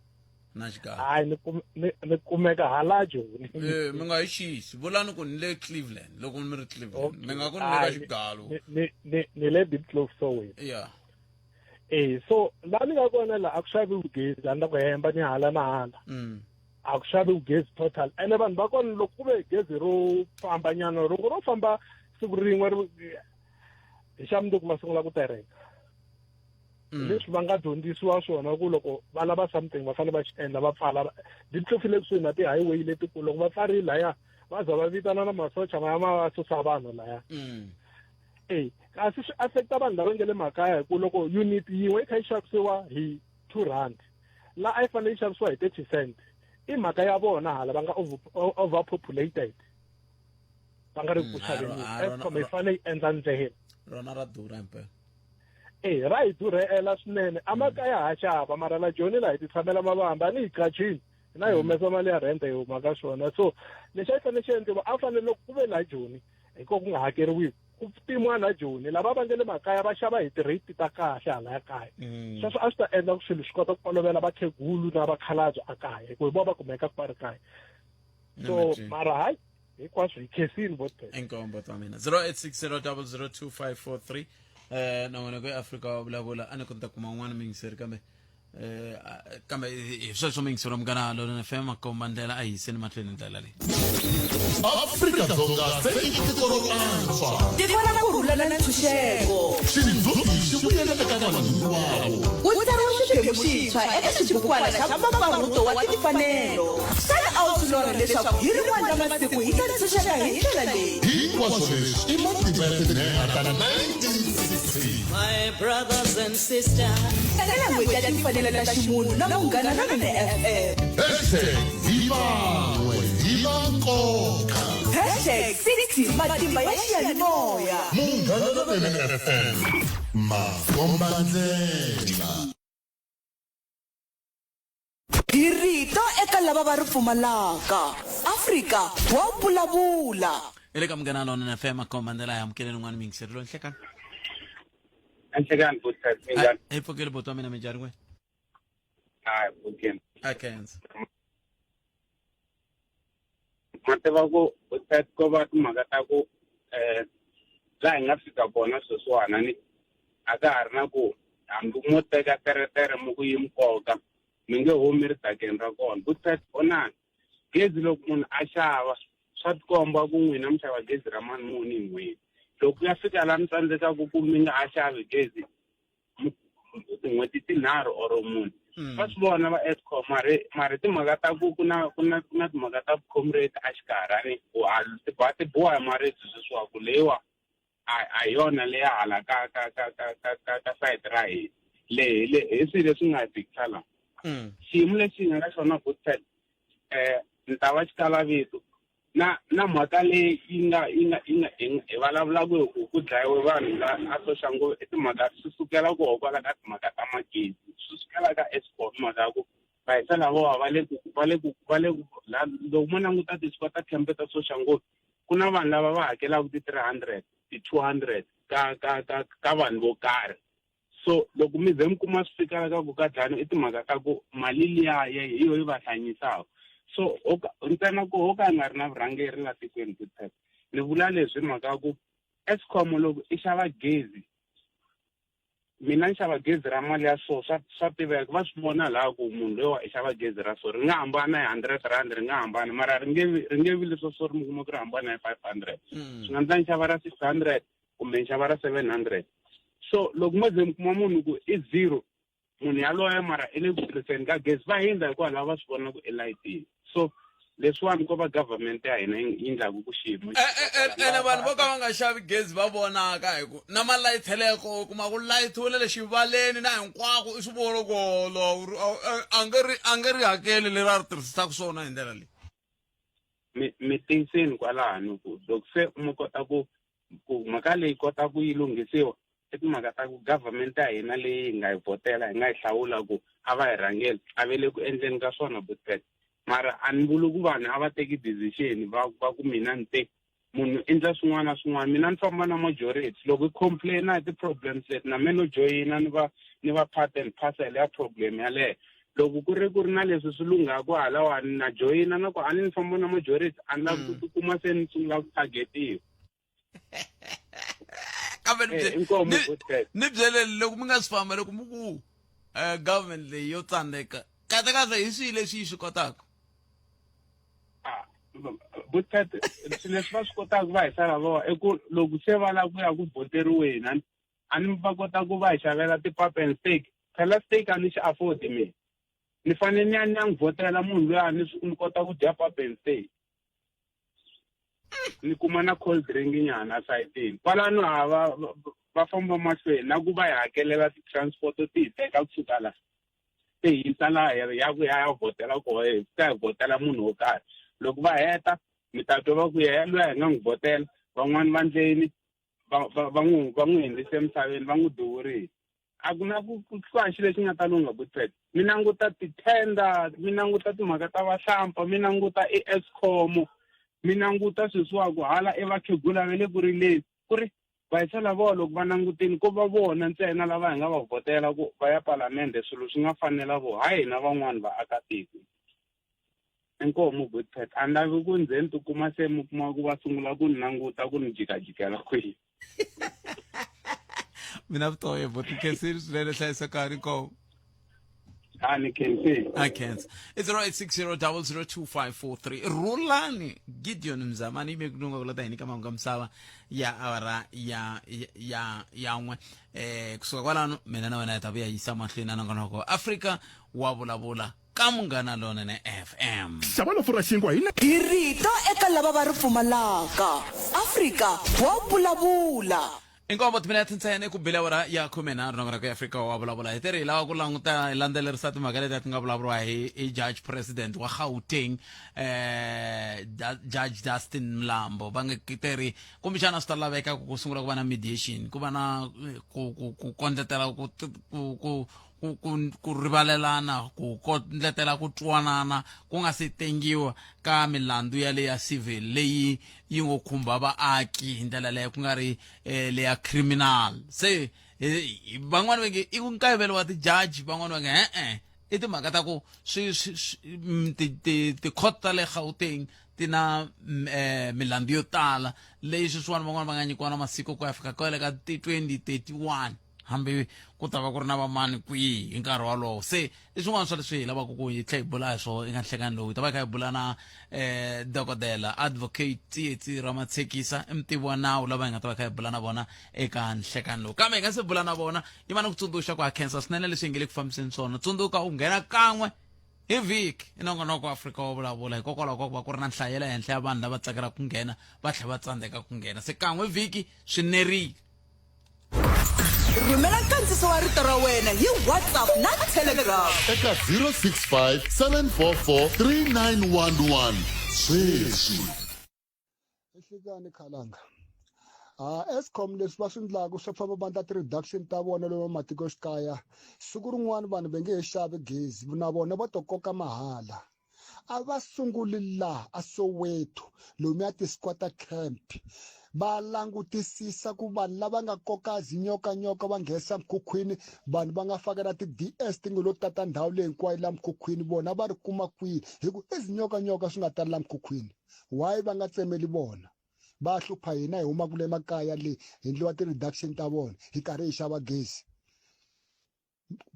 na Xigalo? Hayi ni ni kumeka hala Joni. Eh mi nga hi xisi vulani ku ni le Cleveland loko mi ri Cleveland mi nga ku ni le ka Xigalo. Ni ni ni le Diepkloof Soweto. Ya. Eh so la ni nga kona la a ku xaviwi gezi a ni la ku hemba ni hala na hala. A ku xaviwi gezi total ene vanhu va kona loko ku ve gezi ro famba nyana loko ro famba siku rin'we ri hi xa mundzuku ma sungula ku tereka. Leswi va nga dyondzisiwa swona ku loko va lava something va fanele va xi endla va pfala Diepkloof le kusuhi na ti-highway letikulu loko va pfarile laya va za va vitana na masocha ma ya ma va susa vanhu laya. Eh kasi swi affecta vanhu lava nga le makaya hi ku loko unit yin'we yi kha yi xavisiwa hi 2 rand la a yi fanele yi xavisiwa hi 30 cent i mhaka ya vona hala va nga overpopulated va nga ri ku xaveni. Eskom yi fanele yi endla ndlela. Rona ra durha himpela. Eh ra hi durhela swinene amakaya ha xava mara la Joni la hi ti tshamela mavamba a ni hi qachini na hi humesa mali ya rent hi huma ka swona. So lexi a yi fanele xi endliwa a fanele loko ku ve la Joni hi ko ku nga hakeriwi ku pimiwa la Joni lava va nga le makaya va xava hi ti-rate ta kahle hala ya kaya. Sweswo a swi ta endla ku swilo swi kota ku olovela vakhegulu na vakhalabye a kaya hi ku hi vona va kumekaka va ri kaya. So mara hayi hinkwaswo hi khensile vo tele. Inkombo ta mina 0860002543 eh na wena ku Afrika wa vulavula a ni ku ta kuma un'wana muyingiseri kambe eh kambe hi sweswo muyingiseri wa Munghana Lonene FM makomba ndlela a hi yiseni mahlweni ndlela leyi. Afrika Dzonga se i tiko ro antswa. Tiko ra ku rhula na ntshunxeko. Xindzhuti xi vuyele eka vanhu hinkwavo. Ku tsariwa xiphemu xintshwa eka xibukwana xa mpfapfarhuto wa timfanelo. Xana a wu swi lorha leswaku hi rin'wana ra masiku hi ta ntshunxeka hi ndlela leyi? Hinkwaswo leswi i matimba ya tinhenha ta 1960. My brothers and sisters. Tlangela n'hweti ya timfanelo ta ximunhu na Munghana Lonene FM. Hashtag hi van'we hi va nkoka. Hashtag 60 matimba ya xiyanimoya. Munghana Lonene FM. Makombandlela. Hi rito eka lava va ri pfumalaka. Afrika wa vulavula. Hi le ka Munghana Lonene FM makomba ndlela hi amukeleni un'wana muyingiseri loyi nhlekani. Nhlekani buti minjhani? Hi pfukile buti wa mina minjhani n'wina? Hayi pfukile. A khensa. Ma tiva ku buti ko va timhaka ta ku um laha hi nga fika kona sweswiwana ni a ka ha ri na ku hambi mo teka teretere mi ku yi mi koka mi nge humi ridakeni ra kona buti vonani gezi loko munhu a xava swa tikomba ku n'wina mi xava gezi ra mali muni hi n'hweti loko ku ya fika laha mi tsandzekaka ku mi nga ha xavi gezi tin'hweti tinharhu or mune mm. va swi vona va escom mari mari timhaka ta ku ku na ku na ku na timhaka ta vucomrade a xikarhi a ni ku a ti ba ti boha hi maribye sweswiwa ku leyiwa a a hi yona leya hala ka ka ka ka ka ka ka sayiti ra hina leyi le hi swilo leswi nga hi fikisa laha mm. xiyimo lexi hi nga ka xona good um ni ta va xikalavito na na mhaka leyi yi nga yi nga yi nga hi vulavulaka hi ku ku dlayiwe vanhu la a Soshanguve i timhaka swi sukela ku kwala ka timhaka ta magezi swi sukela ka Eskom mhaka ya ku vahisa lavawa va le ku va le ku va le ku la loko mo languta ti-squatter camp ta Soshanguve ku na vanhu lava va hakelaka ti-300 ti-200 ka ka ka ka vanhu vo karhi so loko mi ze mi kuma swi fika ka ku ka dlani i timhaka ta ku mali liya hi yo yi va hlanyisaka so ntsena ku ho ka hi nga ri na vurhangeri la tikweni good ni vula leswi hi mhaka ya ku Eskom loko i xava gezi mina ni xava gezi ra mali ya so swa swa tiveka va swi vona laha ku munhu loyiwa i xava gezi ra so ri nga hambana hi 100 rand ri nga hambana mara ri nge ri nge vi leswo so ri mi kuma ku ri hambana hi 500 mm. swi nga ndla ni xava ra 600 kumbe ni xava ra 700 so loko mo ze mi kuma munhu ku i zero munhu yaloye mara i le ku tirhiseni ka gezi va hindza hikwalaho va swi vona ku i layitini so leswiwani ko va government ya hina yi endlaku ku xiyimo e, e, e, ene vanhu vo ka va nga xavi gezi va vonaka hi ku na malayithele ya koho kuma ku layithiwile le xivaleni na hinkwako i swi vona ku a nge ri a nge ri hakeli leri a ri tirhisisaka swona hi ndlela leyi mi mi tiyiseni kwalano ku loko se mi kota ku ku mhaka leyi kota ku yi lunghisiwa i timhaka ta ku government ya hina leyi hi nga yi vhotela hi nga yi hlawula ku a va hi rhangeli a ve le ku endleni ka swona butpet mara a ni vuli ku vanhu a va teki decision va va ku mina ni te munhu endla swin'wana na swin'wana mina ni famba na majority loko i complaina hi ti-problems leti na me no joyina ni va ni va part and parcel ya problem yaleyo loko ku ri ku ri na leswi swi lunghaku halawani na joyina na ku a ni ni famba na majority a ni lavi ku mm. tikuma se ni sungula ku targetiwa kambe ni eh, ni byeleni loko mi nga swi famba loko mi ku um government leyi yo tsandzeka kahle kahle hi swihi leswi yi swi kotaka ah, butkat swilo leswi va swi kotaka va hi sala voha i ku loko se va lava ku ya ku voteriweni a ni va kota ku va hi xavela ti-pap and steak phela steak a ni xi afford mina ni fanele ni ya ni ya n'wi vhotela munhu loyi a ni ni kota ku dya pap and steak ni kuma na cold drink nyana esayitini kwalano hava va famba mahlweni na ku va hi hakelela ti-transport ti hi teka kusuka la ti hi yisa laha ya ku ya ya vhotela kona hi fika hi vhotela munhu wo karhi loko va heta mi ta twa va ku ya luya hi nga n'wi vhotela van'wani va ndleni va va va n'wi va n'wi hundzise emisaveni va n'wi duvurile a ku na ku ku hlwa xilo lexi nga ta lungha butpet mi languta ti-tender mi languta timhaka ta vahlampfa mi languta i-escom mi languta sweswiwa ku hala i vakhegula va le ku rileni ku ri vayisa lavawa loko va langutini ko va vona ntsena lava hi nga va vhotela ku va ya palamende swilo swi nga fanela vo hayi hina van'wani vaakatiko inkomu good pet a ni lavi ku nze ni tikuma se mi kuma ku va sungula ku ni languta ku ni jikajikela kwihi mina vutoye bo tikhensile swinene hlayisekani inkomu a ni khensile a khensa i 0860002543 rhulani gideon mzamani yime kulunga ku lata hi nyika mahungu ya misava ya awara ya ya ya n'we eh kusuka kwalano mina na wena hi ta vuya yisa mahlweni a nongonoko afrika wa vulavula ka Munghana Lonene FM. Xava lofu ra xinkwa hi. Hi rito eka lava va ri pfumalaka. Afrika wa vulavula. Inkombo timinete ntsena ku bile awara ya khumenharhu nongonoko ya Afrika wa vulavula hi teri hi lava ku languta hi landzelerisa timhaka leti a ti nga vulavuriwa hi hi judge president wa Gauteng eh judge Dustin Mlambo va nge teri kumbexana swi ta laveka ku sungula ku va na mediation ku va na ku ku ku kondletela ku ku ku ku, ku, ku rivalelana ku kondletela ku twanana ku nga si tengiwa ka milandzu ya leya civil leyi yi ngo khumba vaaki hi ndlela leyo ku nga ri eh, leya criminal se eh, van'wani va nge i nkayivelo wa tijaji van'wani va nge e-e i timhaka ta ku swi swi swi mm, ti ti ti-court ta le Gauteng ti na mm, eh, milandzu yo tala leyi sweswiwani van'wani va nga nyikiwa na masiku ku ya fika kwale ka ti 2031 hambi ku ta va ku ri na vamani kwihi hi nkarhi wolowo se i swin'wana swa leswi hi lavaka ku hi tlhela hi bula hi swona eka nhlekani lowu hi ta va hi kha hi bula na um dokodela advocate tsietsi ramatshekisa i mutivi wa nawu lava hi nga ta va hi kha hi bula na vona eka nhlekani lowu kambe hi nga se bula na vona yi va ni ku tsundzuxa ku ha khensa swinene leswi hi nge le ku fambiseni swona tsundzuka u nghena kan'we hi vhiki i nongonoko wa afrika wa vulavula hikokwalaho ka ku va ku ri na nhlayo ya le henhla ya vanhu lava tsakelaka ku nghena va tlhela va tsandzeka ku nghena se kan'we vhiki swi nerile Rhumela nkandziso wa rito ra wena hi WhatsApp na Telegram. Eka 065 744 3911 sweswi. Nhlikani Khalanga. Ha Eskom leswi va swi endlaka swo famba va endla ti-reduction ta vona lomu matikoxikaya siku rin'wana vanhu va nge he xavi gezi na vona va to koka mahala a va sunguli laha a Soweto lomuya ti-squatter camp va langutisisa ku vanhu lava nga koka zinyokanyoka va nghesa mukhukhwini vanhu va nga fakela ti-DS ti nga lo tata ndhawu leyi hinkwayo la mukhukhwini vona va ri kuma kwihi hi ku i zinyokanyoka swi nga tali la mukhukhwini why va nga tsemeli vona va hlupha hina hi humaka le makaya le hi endliwa ti-reduction ta vona hi karhi hi xava gezi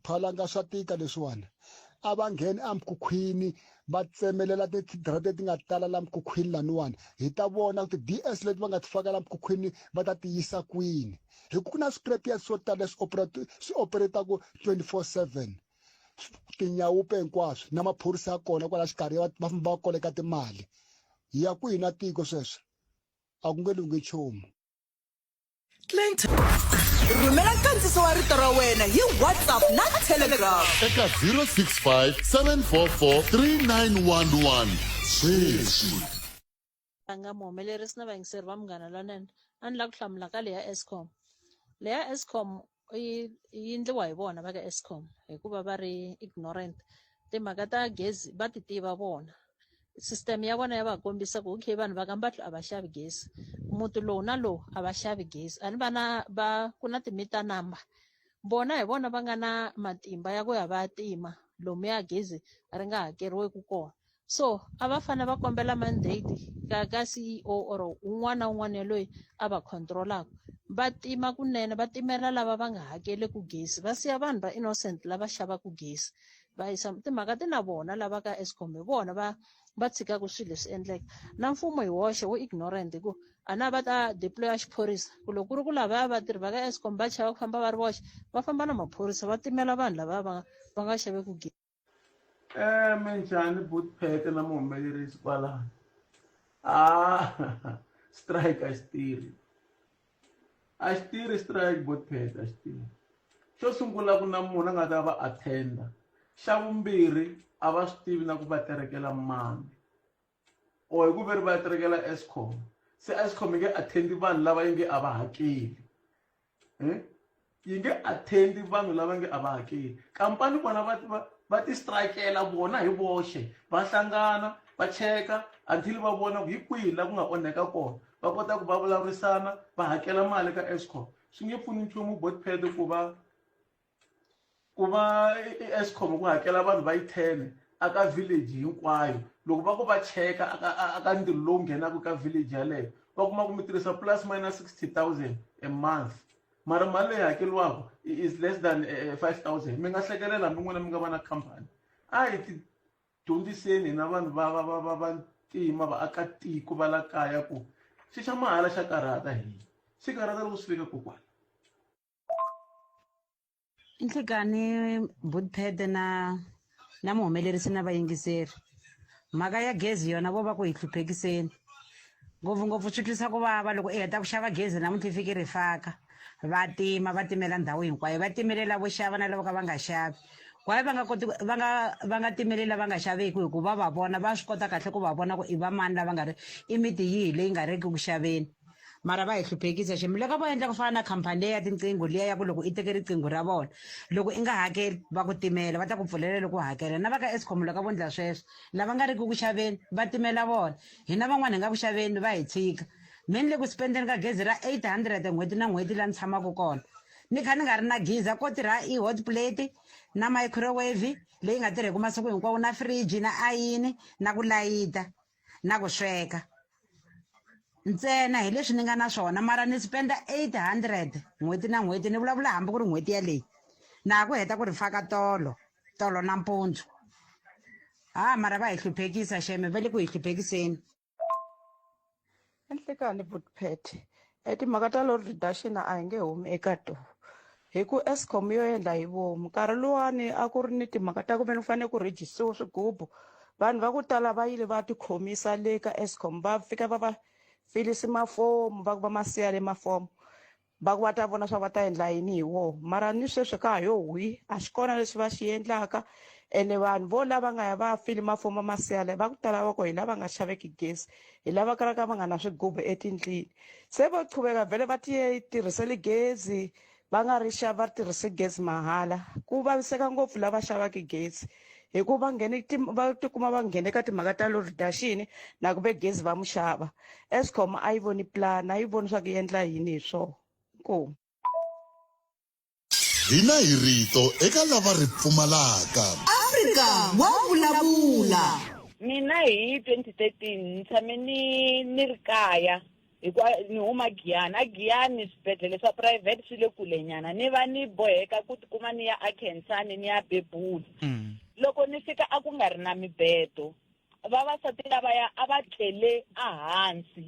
phalanga swa tika leswiwani a va ngheni emikhukhwini va tsemelela tidrati leti nga tala la mikhukhwini laniwani hi ta vona ku ti-ds leti va nga ti faka la mikhukhwini va ta ti yisa kwini hi ku na swi-scrapyard swo tala leswi swi operataku 24/7 tinyawupe hinkwaswo na maphorisa ya kona kwala xikarhi va famba va koleka timali hi ya kwihi na tiko sweswo a ku nge lunghi nchumu Clinton. Rhumela nkandziso wa rito ra wena hi WhatsApp na Telegram. Eka 065 744 3911 sweswi. Nga muhumelerisi na vayingiseri va Munghana Lonene a ni lava ku hlamula ka leya Eskom leya Eskom yi yi endliwa hi vona va ka Eskom hikuva va ri ignorant timhaka ta gezi va ti tiva vona system ya vona ya va kombisa ku okay vanhu va ka Mbatlo a va xavi gezi muti lowu na lowu a va xavi gezi a ni va na va ku na ti-meter number vona hi vona va nga na matimba ya ku ya va ya tima lomuya gezi ri nga hakeriweki kona so a va fanele va kombela mandate ka ka C_E_O or un'wana na un'wana yaloyi a va control-aka va tima kunene va timela lava va nga hakeleku gezi va siya vanhu va innocent lava xavaku gezi va yisa timhaka ti na vona lava ka Eskom hi vona va va tshikaka swilo leswi endleka na mfumo hi woxe wu ignorant hi ku a na va ta deploy xiphorisa ku loko ku ri ku lavaya vatirhi va ka Eskom va chava ku famba va ri voxe va famba na maphorisa va timela vanhu lava va va nga xaveki gezi. Eh minjhani Bootphete na muhumelerisi kwalano ah strike a xi tirhi A xi tirhi strike Bothpet a xi tirhi. Xo sungula ku na munhu a nga ta va attend-a. Xa vumbirhi a va swi tivi na ku va terekela mani or hi ku ve ri va terekela Eskom se Eskom yi nge attend vanhu lava yi nge a va hakeli yi nge attend vanhu lava nge a va hakeli. Khampani vona va va va ti strikela vona hi voxe va hlangana va cheka until va vona ku hi kwihi la ku nga onheka kona va kota ku va vulavurisana va hakela mali ka Eskom swi nge pfuni nchumu Botpad ku va ku va Eskom ku hakela vanhu va yi 10 aka village hinkwayo loko va ku va cheka aka aka ndzilo lowu nghenaka ka village yaleyo va kuma ku mi tirhisa plus minus 60000 a month mara mali leyi hakeriwaka is less than 5000 mi nga hlekelela hambi n'wina mi nga va na company a hi ti dyondziseni hina vanhu va va va va vantima vaakatiko va la kaya ku xi xa mahala xa karhata hina xi karhata loko swi fika kokwana. I nhlikani Bootpad na na muhumelerisi na vayingiseri mhaka ya gezi yona vo va ku hi hluphekiseni ngopfungopfu swi twisa ku vava loko i heta ku xava gezi namuntlha i fike ri faka va tima va timela ndhawu hinkwayo va timelela vo xava na lavo ka va nga xavi why va nga koti va nga va nga timeli lava nga xaveki hikuva va va vona va swi kota kahle ku va vona ku i va mani lava nga ri i miti yihi leyi nga riki ku xaveni. Mara va hi hluphekisa xemi loko vo endla ku fana na khampani leyi ya tinqingho liya ya ku loko i teke riqingho ra vona loko i nga hakeli va ku timela va ta ku pfulela loko u hakela na va ka Eskom loko vo endla sweswo lava nga riki ku xaveni va timela vona hina van'wana hi nga ku xaveni va hi tshika me ni le ku spendeni ka gezi ra 800 n'hweti na n'hweti laha ni tshamaka kona ni kha ni nga ri na giza ko tirha i hot plate na microwave leyi nga tirheki masiku hinkwawo na fridge na ayini na ku layita na ku sweka ntsena hi leswi ni nga na swona mara ni spenda 800 n'hweti na n'hweti ni vulavula hambi ku ri n'hweti yaleyi na ha ku heta ku ri faka tolo tolo nampundzu ha mara va hi hluphekisa xeme va le ku hi hluphekiseni Enhlekani Butpet e timhaka ta load reduction a hi nge humi eka tona hi ku Eskom yo endla hi vomu nkarhi luwani a ku ri ni timhaka ta ku ve ni fanele ku rhejisiwa swigubu vanhu va ku tala va yile va tikhomisa le ka Eskom va fika va va filisi mafomu va ku va ma siya le mafomu va ku va ta vona swa va ta endla yini hi wona mara ni sweswi ka ha yo hwi a xi kona lexi va xi endlaka ene vanhu vo lava nga ya va ya fili mafomo ma siyale va ku tala va ko hi lava nga xaveki gezi hi lava kalaka va nga na swigubu etindlwini se vo qhuveka vhele va ti tirhiseli gezi va nga ri xava va tirhise gezi mahala ku vaviseka ngopfu lava xavaka gezi hi ku va nghene va tikuma va nghene ka timhaka ta load reduction na ku ve gezi va mu xava Eskom a yi voni plan a yi voni swa ku yi endla yini hi swona inkomu Hina hi rito eka lava ri pfumalaka. Afrika wa vulavula. Mina hi 2013 ni tshame ni ni ri kaya hikuva ni huma Giyani a Giyani swibedhlele swa private swi le kule nyana ni va ni boheka ku tikuma ni ya a Khensani ni ya bebula loko ni fika a ku nga ri na mibedo vavasati lavaya a va tlele ehansi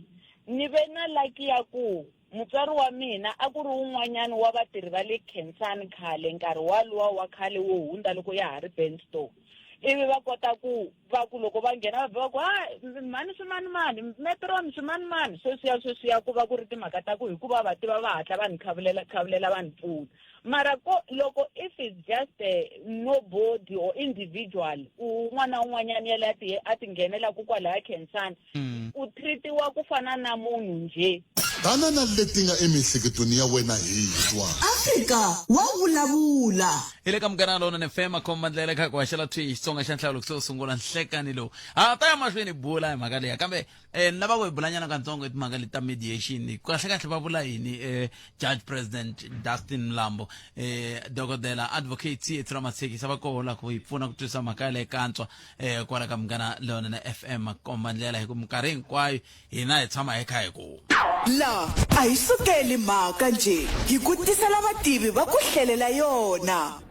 ni ve na laki ya ku mutswari wa mina a ku ri wun'wanyana wa vatirhi va le Khensani khale nkarhi waluwa wa khale wo hundza loko ya ha ri Benstone ivi va kota ku va ku loko va nghena va va ku ha mhani swimanimani metron swimanimani sweswiya sweswiya ku va ku ri timhaka ta ku hikuva va tiva va hatla va ni khavulela khavulela va ni pfuna mara ko loko if it's just a nobody or individual un'wana na un'wanyana yale a ti a ti nghenelaku kwalaya Khensani u treatiwa ku fana na munhu njhe Tana na leti nga emiehleketweni ya wena hi twa. Afrika wa vulavula. Hi le ka Munghana Lonene FM khomba ndlela kha ku haxela thwi Xitsonga xa nhlawulo ku sungula nhlekani lowu. Ha ta ya mahlweni hi bula hi mhaka leya kambe eh ni lava ku hi bulanyana katsongo hi timhaka leti ta mediation. Kahle kahle va vula yini eh Judge President Dustin Mlambo eh dokodela advocate Tsietsi Ramatshekisa va koho la ku hi pfuna ku twisisa mhaka yaleyo kantswa eh kwala ka Munghana Lonene FM komba ndlela hi ku minkarhi hinkwayo hina hi tshama hi kha hi ku La a hi sukeli mhaka njhe hi ku tisela vativi va ku hlelela yona.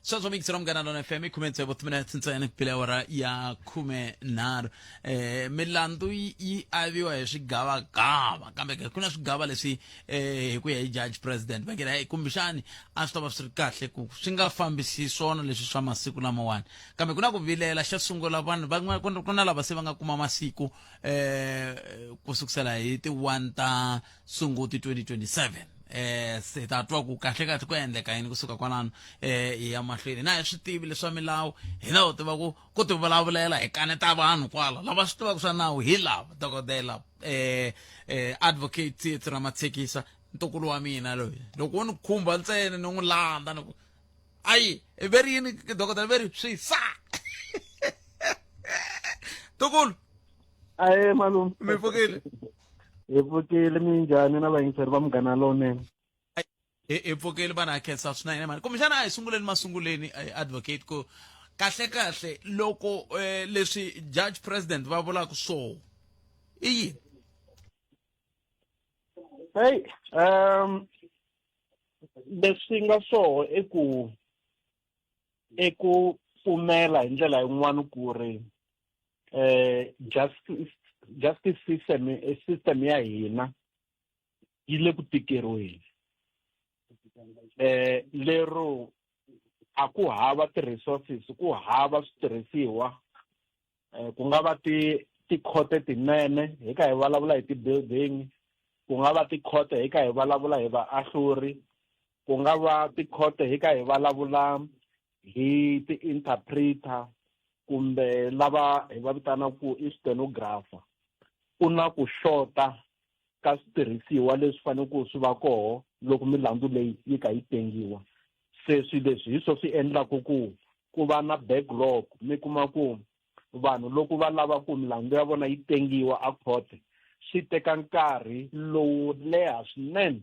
Sweswo mix ra Munghana Lonene FM i khume tsevu timinetse ntsena ku bile awara ya 13 eh milandzu yi aviwa hi swigavagava kambe ke ku na swigava leswi eh hi ku ya hi judge president va nge hayi kumbexani a swi ta va swi ri kahle ku swi nga fambisi swona leswi swa masiku lamawani kambe ku na ku vilela xo sungula vanhu van'wana ku na lava se va nga kuma masiku eh ku sukusela hi ti 1 ta Sunguti 2027 eh se ta twa ku kahle kahle ku endleka yini kusuka kwalano eh hi ya mahlweni na hi swi tivi leswa milawu hina ho tiva ku ku ti vulavulela hi kaneta vanhu kwala lava swi tivaka swa nawu hi lava dokodela eh eh advocate Tsietsi Ramatshekisa ntukulu wa mina loyi loko wo ni khumba ntsena ni n'wi landza ni ku ayi ve ri yini dokodela ve ri swi sa ntukulu aye malume mi pfukile hi pfukile minjhani na vayingiseri va munghana lowunene hi pfukile vana ha khensa swinene mani kumbexana a hi sunguleni masunguleni advocate ku kahle kahle loko eh, leswi judge president va vulaka so i yini hey um leswi nga swoho i ku i ku pfumela hi ndlela yin'wana ku ri eh justice justice system system ya hina yi le ku tikeriweni eh lero a ku hava ti-resources ku hava switirhisiwa eh, ku nga va ti tikhote tinene hi ka hi vulavula hi ti-building ku nga va tikhote hi ka hi vulavula hi vaahluri ku nga va tikhote hi ka hi vulavula hi ti-interpreter kumbe lava hi va vitanaka ku i stenographer ku na ku xota ka switirhisiwa leswi fanele ku swi va koho loko milandzu leyi yi ka yi tengiwa. Se swilo leswi hi swo swi endlaku ku ku va na backlog, mi kuma ku vanhu loko va lava ku milandzu ya vona yi tengiwa a court swi teka nkarhi lowo leha swinene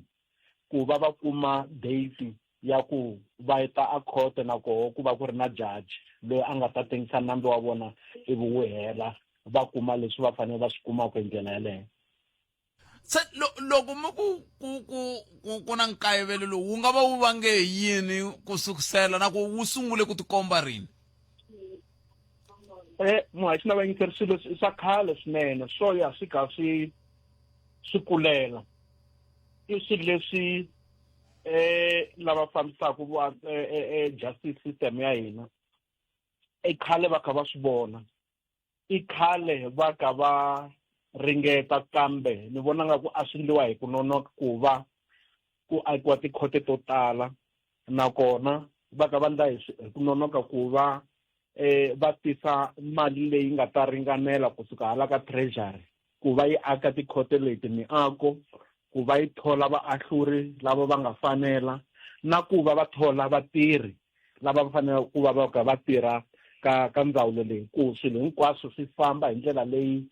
ku va va kuma date ya ku va ta a court na koho ku va ku ri na judge loyi a nga ta tengisa nandzu wa vona ivi wu hela va kuma leswi va fanele va swi kumaka hi ndlela yaleyo. Se loko mi ku ku ku ku ku na nkayivelo lowu wu nga va wu vange hi yini ku sukusela na ku wu sungule ku tikomba rini? Muhaxi na vayingiseri, swilo swa khale swinene swo ya swi kha swi swi kulela. I swilo leswi lava fambisaka justice system ya hina i khale va kha va swi vona, i khale va ka va ringeta, kambe ni vona nga ku a swi endliwa hi ku nonoka ku va ku akiwa tikhote to tala, nakona va ka va endla hi ku nonoka ku va va tisa mali leyi nga ta ringanela kusuka hala ka treasury ku va yi aka tikhote leti, miako, ku va yi thola vaahluri lava va nga fanela, na ku va va thola vatirhi lava va faneleke ku va va ka va tirha ka ndzawulo leyi, ku swilo hinkwaswo swi famba hi ndlela leyi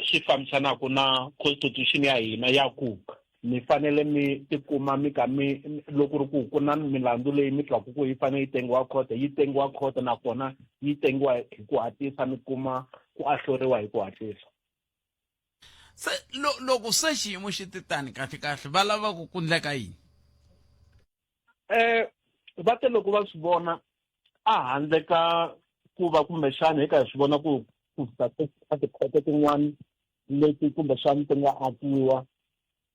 swi fambisanaka na constitution ya hina ya ku mi fanele mi tikuma mi ka mi loko ri ku ku na milandzu leyi mi twaku ku yi fanele yi tengiwa khoto, yi tengiwa khoto, nakona yi tengiwa hi ku hatlisa, mi kuma ku ahluriwa hi ku hatlisa. Se loko se xiyimo xi ti tani kahle kahle va lava ku ku ndleka yini? Va te loko va swi vona a handle ka ku va kumbexana hi ka hi swi vona ku ku fika ka tikhoto tin'wana leti kumbexana ti nga akiwa,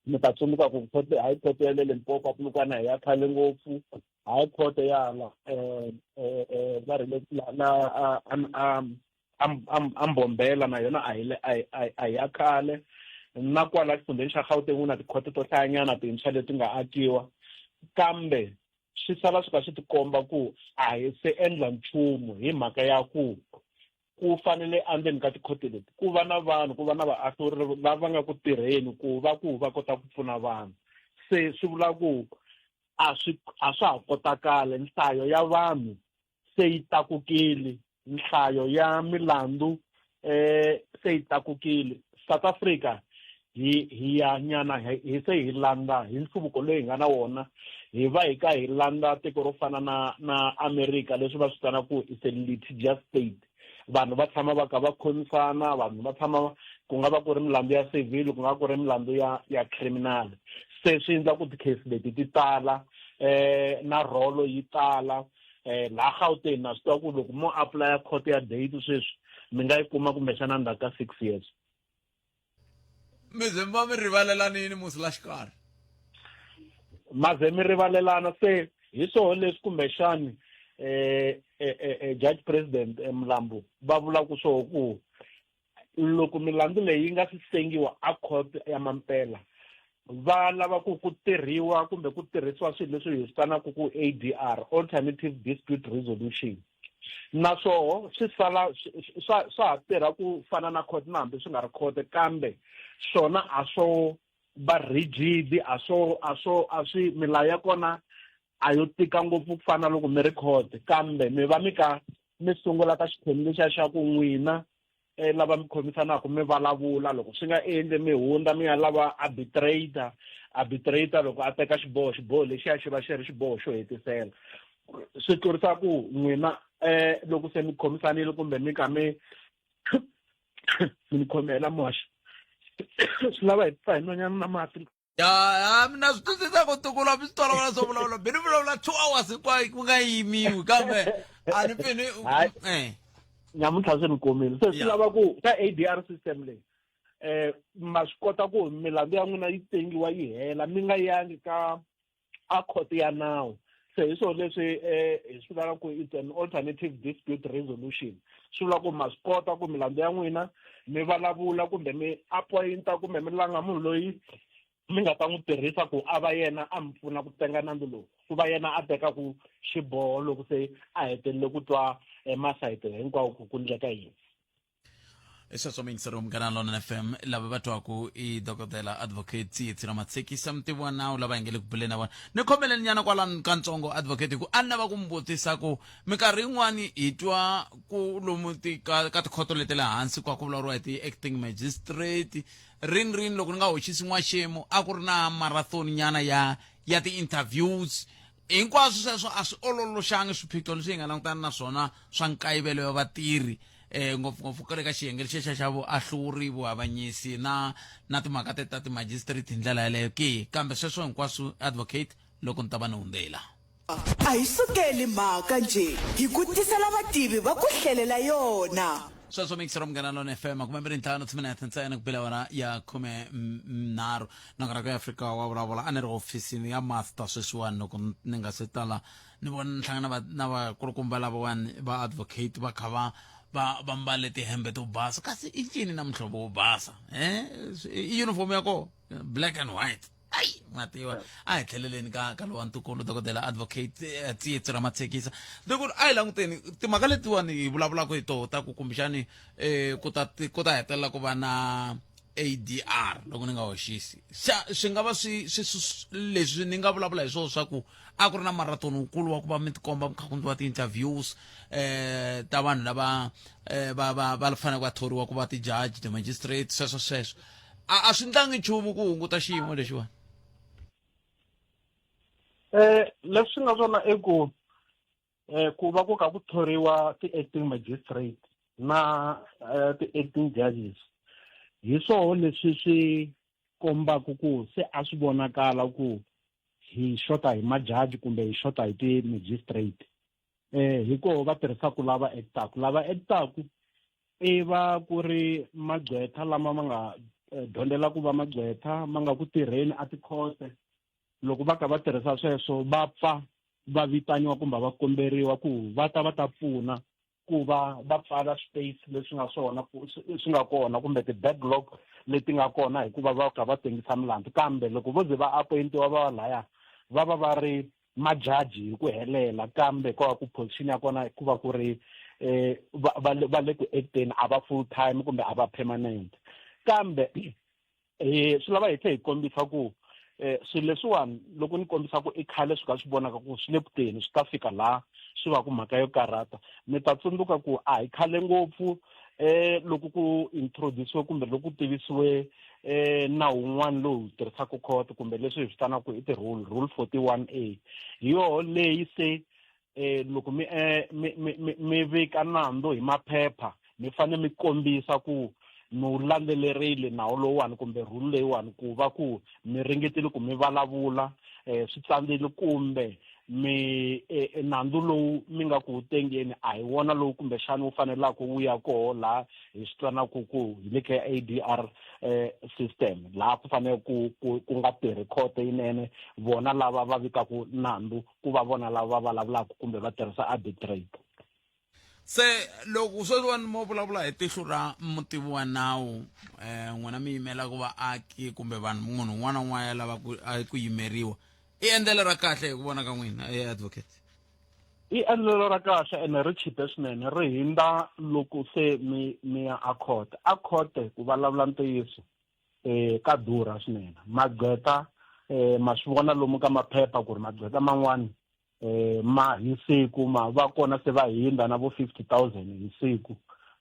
mi ta tsundzuka ku khoto hayi khoto ya le Limpopo a Polokwane hi ya khale ngopfu, hayi khoto ya la va ri le la a Mbombela na yona a hi le a hi ya khale, na kwala xifundzheni xa Gauteng ku na tikhoto to hlayanyana tintshwa leti nga akiwa, kambe swi sala swi kha swi tikomba ku a hi se endla nchumu hi mhaka ya ku ku fanele endzeni ka tikhoto leti ku va na vanhu, ku va na vaahluri lava nga ku tirheni ku va ku va kota ku pfuna vanhu. Se swi vula ku a swi a swa ha kotakali, nhlayo ya vanhu se yi tlakukile, nhlayo ya milandzu se yi tlakukile. South Africa hi hi ya nyana hi se hi landza hi nhluvuko loyi hi nga na wona, hi va hi ka hi landza tiko ro fana na na America leswi va swi vitanaka ku it's a litigious state. Vanhu va tshama va kha va khomisana, vanhu va tshama ku nga va ku ri milandzu ya civil, ku nga va ku ri milandzu ya ya criminal. Se swi endla ku ti-case leti ti tala na rholo yi tala. Laha Gauteng na swi tiva ku loko mo apply court ya date sweswi mi nga yi kuma kumbexana ndzhaku ka 6 years. Mi ze mi va mi rivalelanini musi la xikarhi? Ma ze mi rivalelana. Se hi swoho leswi kumbexani Judge President Mlambo va vula ku swoho ku loko milandzu leyi yi nga si sengiwa a court ya mampela, va lava ku ku tirhiwa kumbe ku tirhisiwa swilo leswi hi swi vitanaka ku ADR, Alternative Dispute Resolution. Naswoho swi sala swa swa ha tirha ku fana na court na hambi swi nga ri court, kambe swona a swo va rigid, a swo a swo a swi milawu ya kona a yo tika ngopfu ku fana na loko mi ri court, kambe mi va mi ka mi sungula ka xiphemu lexiya xa ku n'wina lava mi khomisanaka mi vulavula, loko swi nga endli mi hundza mi ya lava arbitrator. Arbitrator loko a teka xiboho, xiboho lexiya xi va xi ri xiboho xo hetisela. Swi tlurisa ku n'wina loko se mi khomisanile kumbe mi ka mi mi ni khomela muhaxi, swi lava hi pfa hi nwanyana na mati. Ya, ya, mina swi twisisa ku tukula mi swi tolovela swo vulavula mi ni vulavula 2 hours hinkwayo ku nga yimiwi, kambe a ni pfi ni Hayi. Nyamuntlha swi ni komile. Se swi lava ku ka ADR system leyi ma swi kota ku milandzu ya n'wina yi tengiwa yi hela mi nga yangi ka a court ya nawu. Se hi swona leswi hi swi vulaka ku it's an alternative dispute resolution. Swi vula ku ma swi kota ku milandzu ya n'wina mi vulavula kumbe mi appointa kumbe mi langa munhu loyi mi nga ta n'wi tirhisa ku a va yena a mi pfuna ku tenga nandzu lowu, ku va yena a tekaku xiboho loko se a hetelele ku twa masayiti hinkwawo ku ku ndleka yini. I sweswo muyingiseri wa Munghana Lonene FM lava va twaku i dokodela advocate Tsietsi Ramatsekisa mutivi wa nawu lava hi nge le ku buleni na vona. Ni khomeleni nyana kwalano kantsongo advocate hi ku a ni lava ku mi vutisa ku minkarhi yin'wani hi twa ku lomu ti ka, ka tikhoto leti le hansi kwa ku vulavuriwa hi ti-acting magistrate rini rini loko ni nga hoxisi n'waxemu a ku ri na marathon nyana ya ya ti-interviews hinkwaswo sweswo a swi ololoxangi swiphiqo leswi hi nga langutana na swona swa nkayivelo ya vatirhi eh ngopfungopfu ka le ka xiyenge lexiya xa vuahluri vuavanyisi na na timhaka te ta ti-magistrate hi ndlela yaleyo ke kambe sweswo hinkwaswo advocate loko ni ta va ni hundzela A hi sukeli mhaka njhe hi ku tisela vativi va ku hlelela yona. Sweswo mixer wa Munghana Lone FM 25 timinete ntsena ku bela awara ya 13 nakona ku Afrika wa vulavula a ni ri hofisini ya master sweswiwani loko ni nga se tala ni vona ni hlangana va na vakulukumba lavawani va advocate va kha va va va mbale tihembe to basa kasi i ncini na muhlovo wo basa eh i uniform ya kona black and white ayi mativa a hi tlheleleni ka ka lowa ntukulu dokodela advocate eh, tsietsi ramatshekisa loko a hi languteni timhaka letiwani hi vulavulaka hi toho ta ku kumbexani um ku ta ku ta hetelela ku va na ADR loko ni nga hoxisi xa swi nga va swi swi leswi ni nga vulavula hi swona swa ku a ku ri na marathon wukulu wa ku va mi tikomba mi kha ku endliwa ti-interviews eh ta vanhu lava eh, va va va fanele va thoriwa ku va ti-judge ti-magistrate sweswo sweswo a a swi ndlangi nchumu ku hunguta xiyimo lexiwani eh leswi nga swona i ku eh ku va ku ka ku thoriwa ti-acting magistrate na eh, ti-acting judges hi swoho leswi swi kombaka ku se a swi vonakala ku hi xota hi majaji kumbe hi xota hi ti-magistrate eh hi koho va tirhisaka lava actaku lava actaku i va ku ri magqwetha lama ma nga eh, dyondzela ku va magqwetha ma nga ku tirheni a tikhote loko va ka va tirhisa sweswo va pfa va vitaniwa kumbe va komberiwa ku va ta va ta pfuna ku va va pfala space leswi nga swona swi nga kona kumbe ti-backlog leti nga kona hikuva va ka va tengisa milandzu kambe loko vo ze va appointiwa va va laya va va va ri majaji hi ku helela kambe ko va ku position ya kona ku va ku ri eh va va le ku acteni a va full time kumbe a va permanent kambe eh swi lava hi tlhe hi kombisa ku eh swilo leswiwani loko ni kombisa ku i khale swi ka swi vonaka ku swi le ku teni swi ta fika laha swi va ku mhaka yo karhata mi ta tsundzuka ku a hi khale ngopfu eh loko ku introduce kumbe loko ku tivisiwe eh nawu wun'wana lowu tirhisaka court kumbe leswi hi vitanaka i ti-rule rule 41 a hi yoho leyi se eh loko mi eh mi mi mi vika nandzu hi maphepha mi fanele mi kombisa ku mi wu landzelerile nawu lowuwani kumbe rule leyiwani ku va ku mi ringetile ku mi vulavula um swi tsandzile kumbe mi e, e, nandzu lowu mi nga ku wu tengeni a hi wona lowu kumbexana wu fanelaka wu ya koho laha hi swi twanaka ku hi le ka A_D_R eh, system laha ku fanele ku ku ku nga tirhi khoto yinene vona lava va vikaku nandzu ku va vona lava va vulavulaka kumbe va tirhisa arbitrate se loko sweswiwani mo vulavula hi tihlo ra mutivi wa nawu um n'wina mi yimela ku vaaki kumbe vanhu munhu un'wana na un'wana ya lava ku ku yimeriwa i endlelo ra kahle hi ku vona ka n'wina e advocate I endlelo ra kahle ene ri chipe swinene ri hindza loko se mi mi ya a court a court ku vulavula ntiyiso eh ka durha swinene magqweta eh ma swi vona lomu ka maphepha ku ri magqweta man'wani eh ma hi siku ma va kona se va hindza na vo 50000 hi siku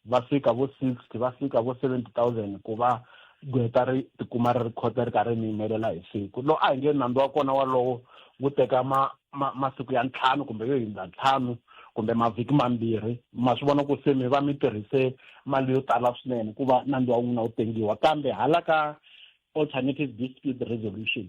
va fika vo 60 va fika vo 70000 ku va gqweta ri tikuma ri ri khota ri karhi mi yimelela hi siku lo a hi nge nandzu wa kona walowo wu teka ma ma masiku ya ntlhanu kumbe yo hindza ntlhanu kumbe mavhiki mambirhi ma swi vona ku se mi va mi tirhise mali yo tala swinene ku va nandzu wa n'wina wu tengiwa kambe hala ka alternative dispute resolution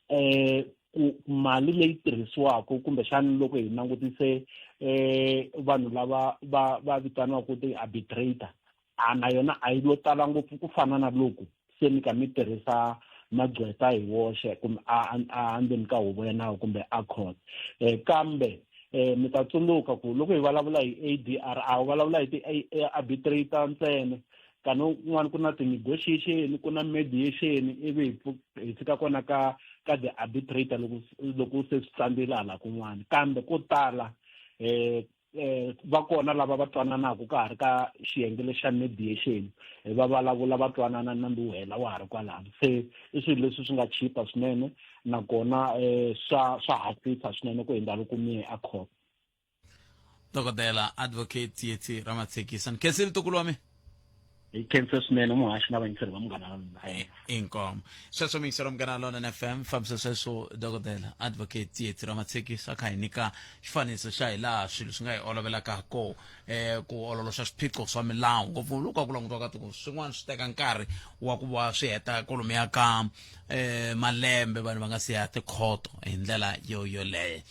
eh ku mali leyi tirhisiwaka kumbexana loko hi langutise eh vanhu lava va va vitaniwaka ti-arbitrator a na yona a yi lo tala ngopfu ku fana na loko se mi ka mi tirhisa magqweta hi woxe kumbe a a ndzeni ka huvo ya nawu kumbe a court eh kambe eh mi ta tsundzuka ku loko hi vulavula hi ADR a wu vulavula hi ti-arbitrator ntsena kan'we kun'wana ku na ti-negotiation ku na mediation ivi hi hi fika kona ka ka the arbitrator loko loko se swi tsandzile hala kun'wana kambe ko tala eh eh va kona lava va twananaka ka ha ri ka xiyenge lexa mediation va vulavula va twanana nandzu wu hela wa ha ri kwalano se i swilo leswi swi nga chipa swinene nakona um swa swa hatlisa swinene ku hundza loko mi ye a court dokodela advocate tsietsi ramatshekisa ni khensile ntukulu wa mina hi khense swinene muhaxi na vayingiseri va munghana inkomo sweswo miyingiseri wa munghana lonene fm fambisa sweswo dokodela advocate tsietsi ramatshekisa a kha hi nyika xifaniso xa hi laha swilo swi nga hi olovelaka ha kona um ku ololoxa swiphiqo swa milawu ngopfu loko a ku langutiwa ka tiko swin'wana swi teka nkarhi wa ku va swi heta kolomiya ka eh malembe vanhu va nga si ya tikhoto hi ndlela yo yoleyo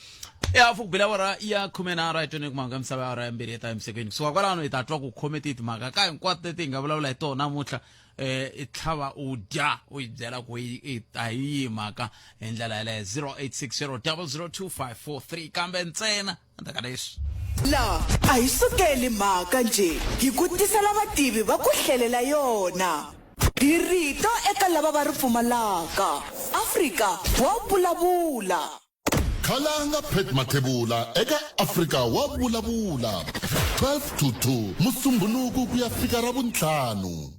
ya hafu ku bila awara ya khumenharhu a hi tweni ku mahungu ya misava ya awara ya mbirhi ya ta emisekweni kusuka kwalano hi ta twa ku khome tihi timhaka ka hinkwato leti hi nga vulavula hi tona namuntlha eh i tlhava u dya u yi byela ku i a hi yihi mhaka hi ndlela yaleyo 0860 002543 kambe ntsena endzhaku ka leswi La a hi sukeli mhaka njhe hi ku tisela vativi va ku hlelela yona. Hi rito eka lava va ri pfumalaka. Afrika wa vulavula. Khalanga Pat Mathebula eka Afrika wa vulavula 12 to 2 Musumbhunuku ku ya fika Ravuntlhanu.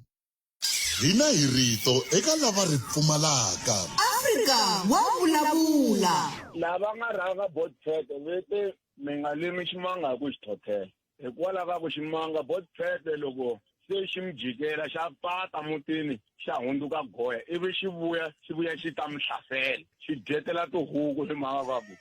Hina hi rito eka lava ri pfumalaka. Afrika wa vulavula. Lava nga rhanga Botfete ve te, Mi nga limi ximanga hi ku xi thothela. Hikwalaho ka ku ximanga Botfete loko se xi mi jikela xa pata mutini xa hundzuka goya ivi xi vuya xi vuya xi ta mi hlasela xi dyetela tihuku hi mhaka ka ku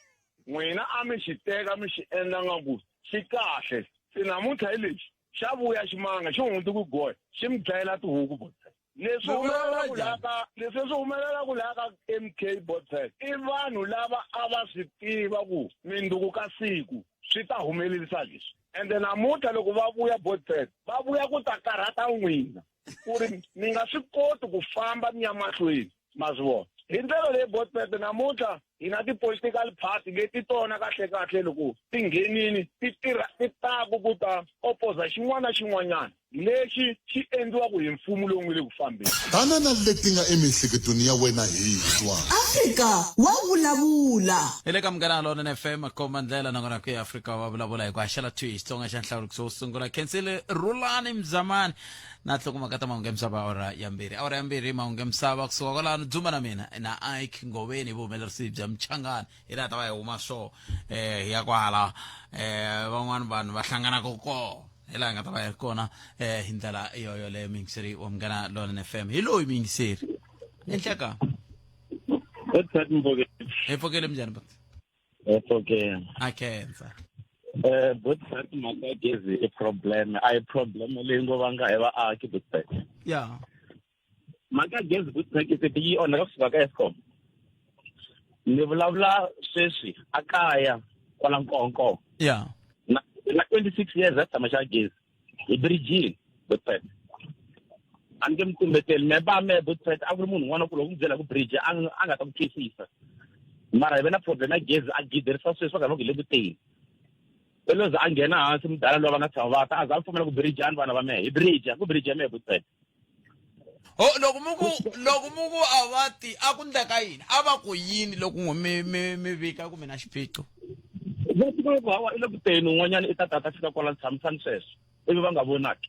n'wina a mi xi teka mi xi endla nga ku xi kahle se namuntlha hi lexi xa vuya ximanga xi hundzuki goya xi mi dlayela tihuku Botfete. Leswi humelelaka laha ka leswi swi humelelaka laha ka MK Botfete i vanhu lava a va swi tiva ku mindzuku ka siku swi ta humelerisa leswi ende namuntlha loko va vuya Botfete va vuya ku ta karhata n'wina ku ri mi nga swi koti ku famba mi ya mahlweni ma swi vona hi ndlela leyi Botfete namuntlha hi na ti-political party leti tona kahlekahle loko ti nghenini ti tirha ti taku ku ta opoza xin'wana na xin'wanyana lexi xi endliwaka hi mfumo lowu nga le ku fambeni. Tana na leti nga emiehleketweni ya wena hi twa. Afrika wa vulavula. Hi le ka Munghana Lonene FM komba ndlela nakona ku ya Afrika wa vulavula hi ku haxela thwi hi Xitsonga xa nhlawulikiso wo sungula Khensile Rhulani Mzamani na nhlokomhaka ta mahungu ya misava awara ya mbirhi awara ya mbirhi mahungu ya misava kusuka kwalano dzumba na mina na Ike Ngoveni hi vuhumelerisi bya Mchangani hi laha ta va hi huma swo eh hi ya kwahala eh van'wani vanhu va hlanganaka kona hi laha hi nga ta va hi ri kona eh hi ndlela yo yoleyo muyingiseri wa Munghana Lonene FM hi loyi muyingiseri enhleka hi pfukele minjhani boti Hi pfukile a khensa Eh botset mhaka ya gezi i problem a hi problem leyi ngo vanga hi vaaki botset ya mhaka ya gezi botset yi onhaka kusuka ka Eskom ni vulavula sweswi a kaya kwala Nkonko ya na na 26 years a tshama xa gezi hi bridgini botset a ni nge mi tumbeteli me ba me botset a ku ri munhu un'wana ku loko ku byela ku bridge a a nga ta ku twisisa mara hi ve na problem ya gezi a giderisa sweswi va karhi va ku hi le ku teni i lo za a nghena hansi mudala loyi va nga tshama va ta a za a pfumela ku bridge ani vana va mehe hi bridge ku bridge ya mehe botset ho loko mu ku loko mu ku a va ti a ku ndleka yini a va ku yini loko n'we mi mi mi vika ku mi na xiphiqo va tiva ku hawa i le ku teni un'wanyana i ta ta ta fika kwala tshamisani sweswo ivi va nga vonaki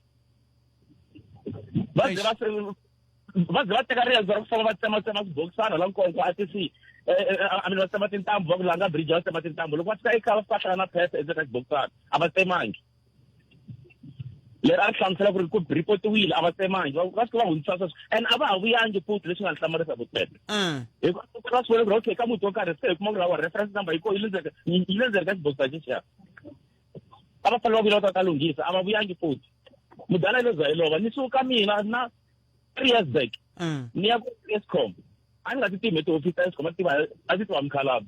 va ze va va ze va teka riendzo ra ku famba va tsematsema swibokisana la nkonko a ti si I mean va tsema tintambu va ku langa bridge va tsema tintambu loko va fika ekaya va fika hlangana na phepha endzeni ka xibokisana a va tsemangi leri a ri hlamusela ku ri ku ripotiwile a va tsemangi va fika va hundzisa sweswo and a va ha vuyangi futhi leswi nga ni hlamarisa vutete hi ku va swi vona ku ri okay ka muti wo karhi se hi kuma ku ri hawa reference number yi ko yi le ndzeni yi le ndzeni ka xibokisana xexiya a va fanele va vuyela va ta ta lunghisa a va vuyangi futhi mudala yi lo za yi lova ni suka mina na three years back ni ya ku Eskom a ni nga ti tivi tihofisi ta Eskom a ti tiva a ti tiva mukhalabye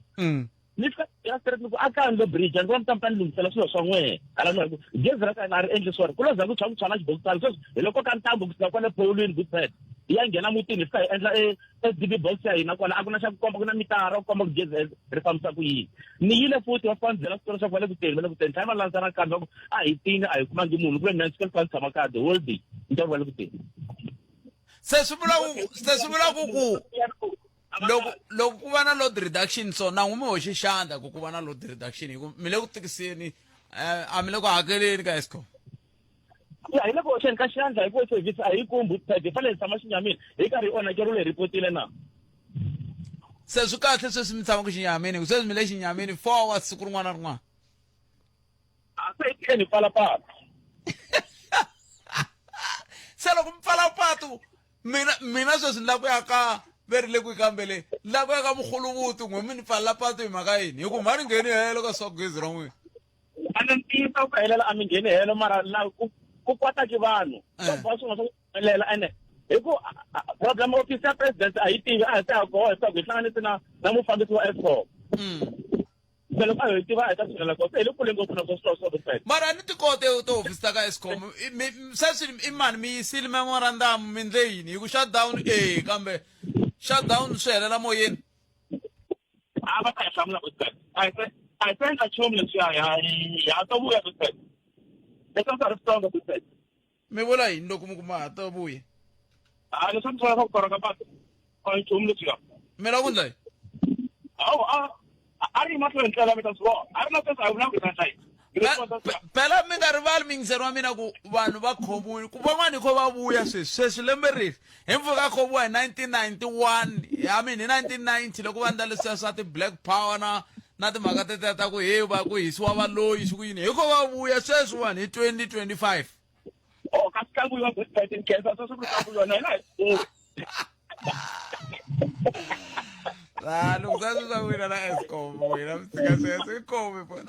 ni fika ya straight ni ku a ka ndlo bridge a ni vona ta ni lunghisela swilo swa n'wehe hala ni ku gezi ra ka a ri endli swona ku lo za ku tshwa ku tshwa na xibokisana sweswi hi loko ka ntambu kusuka kwale polweni good side yi ya nghena mutini hi fika hi endla e SDB box ya hina kwala a ku na xa ku komba ku na mitara ku komba ku gezi ri fambisa ku yini ni yile futhi va fika ndzi byela switori swa ku va le ku teni va le ku teni tlhela va landza nakambe va ku a hi tini a hi kumangi munhu ku ve mina ni fika ni tshama kaya the whole day ni twa ku va le ku teni se swi vula ku se swi vula ku ku loko loko ku va na load reduction so na n'wi mi hoxe xandla ku ku va na load reduction hi ku mi le ku tikiseni Eh, a mi le ku hakeleni ka escom Ya hi le ku hoxeni ka xandla hi ku service a hi kumbi hi fanele hi tshama xinyamini hi karhi hi onhakeriwile hi ripotile na. Se swi kahle sweswi mi tshama ku xinyamini hi ku sweswi mi le xinyamini 4 hours siku rin'wana na rin'wana. A se hi tlheni hi pfala patu. Se loko mi pfala patu mina mina sweswi ni lava ku ya ka ve ri le kwi kambe le ni lava ku ya ka mukguluvuti n'we mi ni pfalela patu hi mhaka yini hi ku mhani ngheni helo ka swa gezi ra n'wina. A ni ntiyiso ku helela a mi ngheni helo mara la ku ku kwataki vanhu swa boha swin'wana swa ku humelela ene hi ku problem office ya president a yi tivi a hi se ya koho leswaku hi hlanganise na na mufambisi wa Eskom. Se loko a hi tiva a hi ta tshinela kona se hi le kule ngopfu na swo swilo swa vusele. Mara a ni ti kote tihofisi ta ka Eskom sweswi i mani mi yisile memorandum mi ndle yini hi ku shutdown e kambe shutdown swi helela moyeni. A va ta hi hlamula ku a hi se a hi se endla nchumu leswiya hi ha to vuya ku leswi a swa ha ri switsongo ku Mi vula yini loko mi ku ma ha to vuya? A leswi mi swa ku koraka patu a nchumu leswiya. Mi lava ku ndla yini? Hawu a a ri mahlweni ndlela mi ta swi vona. A ri na sweswi a hi vula ku hi ta ndla yini. Phela mi nga rivali miyingiseri wa mina ku vanhu va khomiwile ku van'wana hi kho va vuya sweswi sweswi lembe rihi hi mpfhuka a khomiwa hi 1991 I mean hi 1990 loko va ndla leswiya swa ti-black power na na timhaka tetiya ta ku he va ku hisiwa valoyi swi ku yini hi kho va vuya sweswiwani hi 2025 Oh, kasi ka vuyiwa good fighting cancer sweswo ku ka vuyiwa na hina hi swi Ah, loko swa swi swa wina na Eskom wina mi tshika sweswo i komi po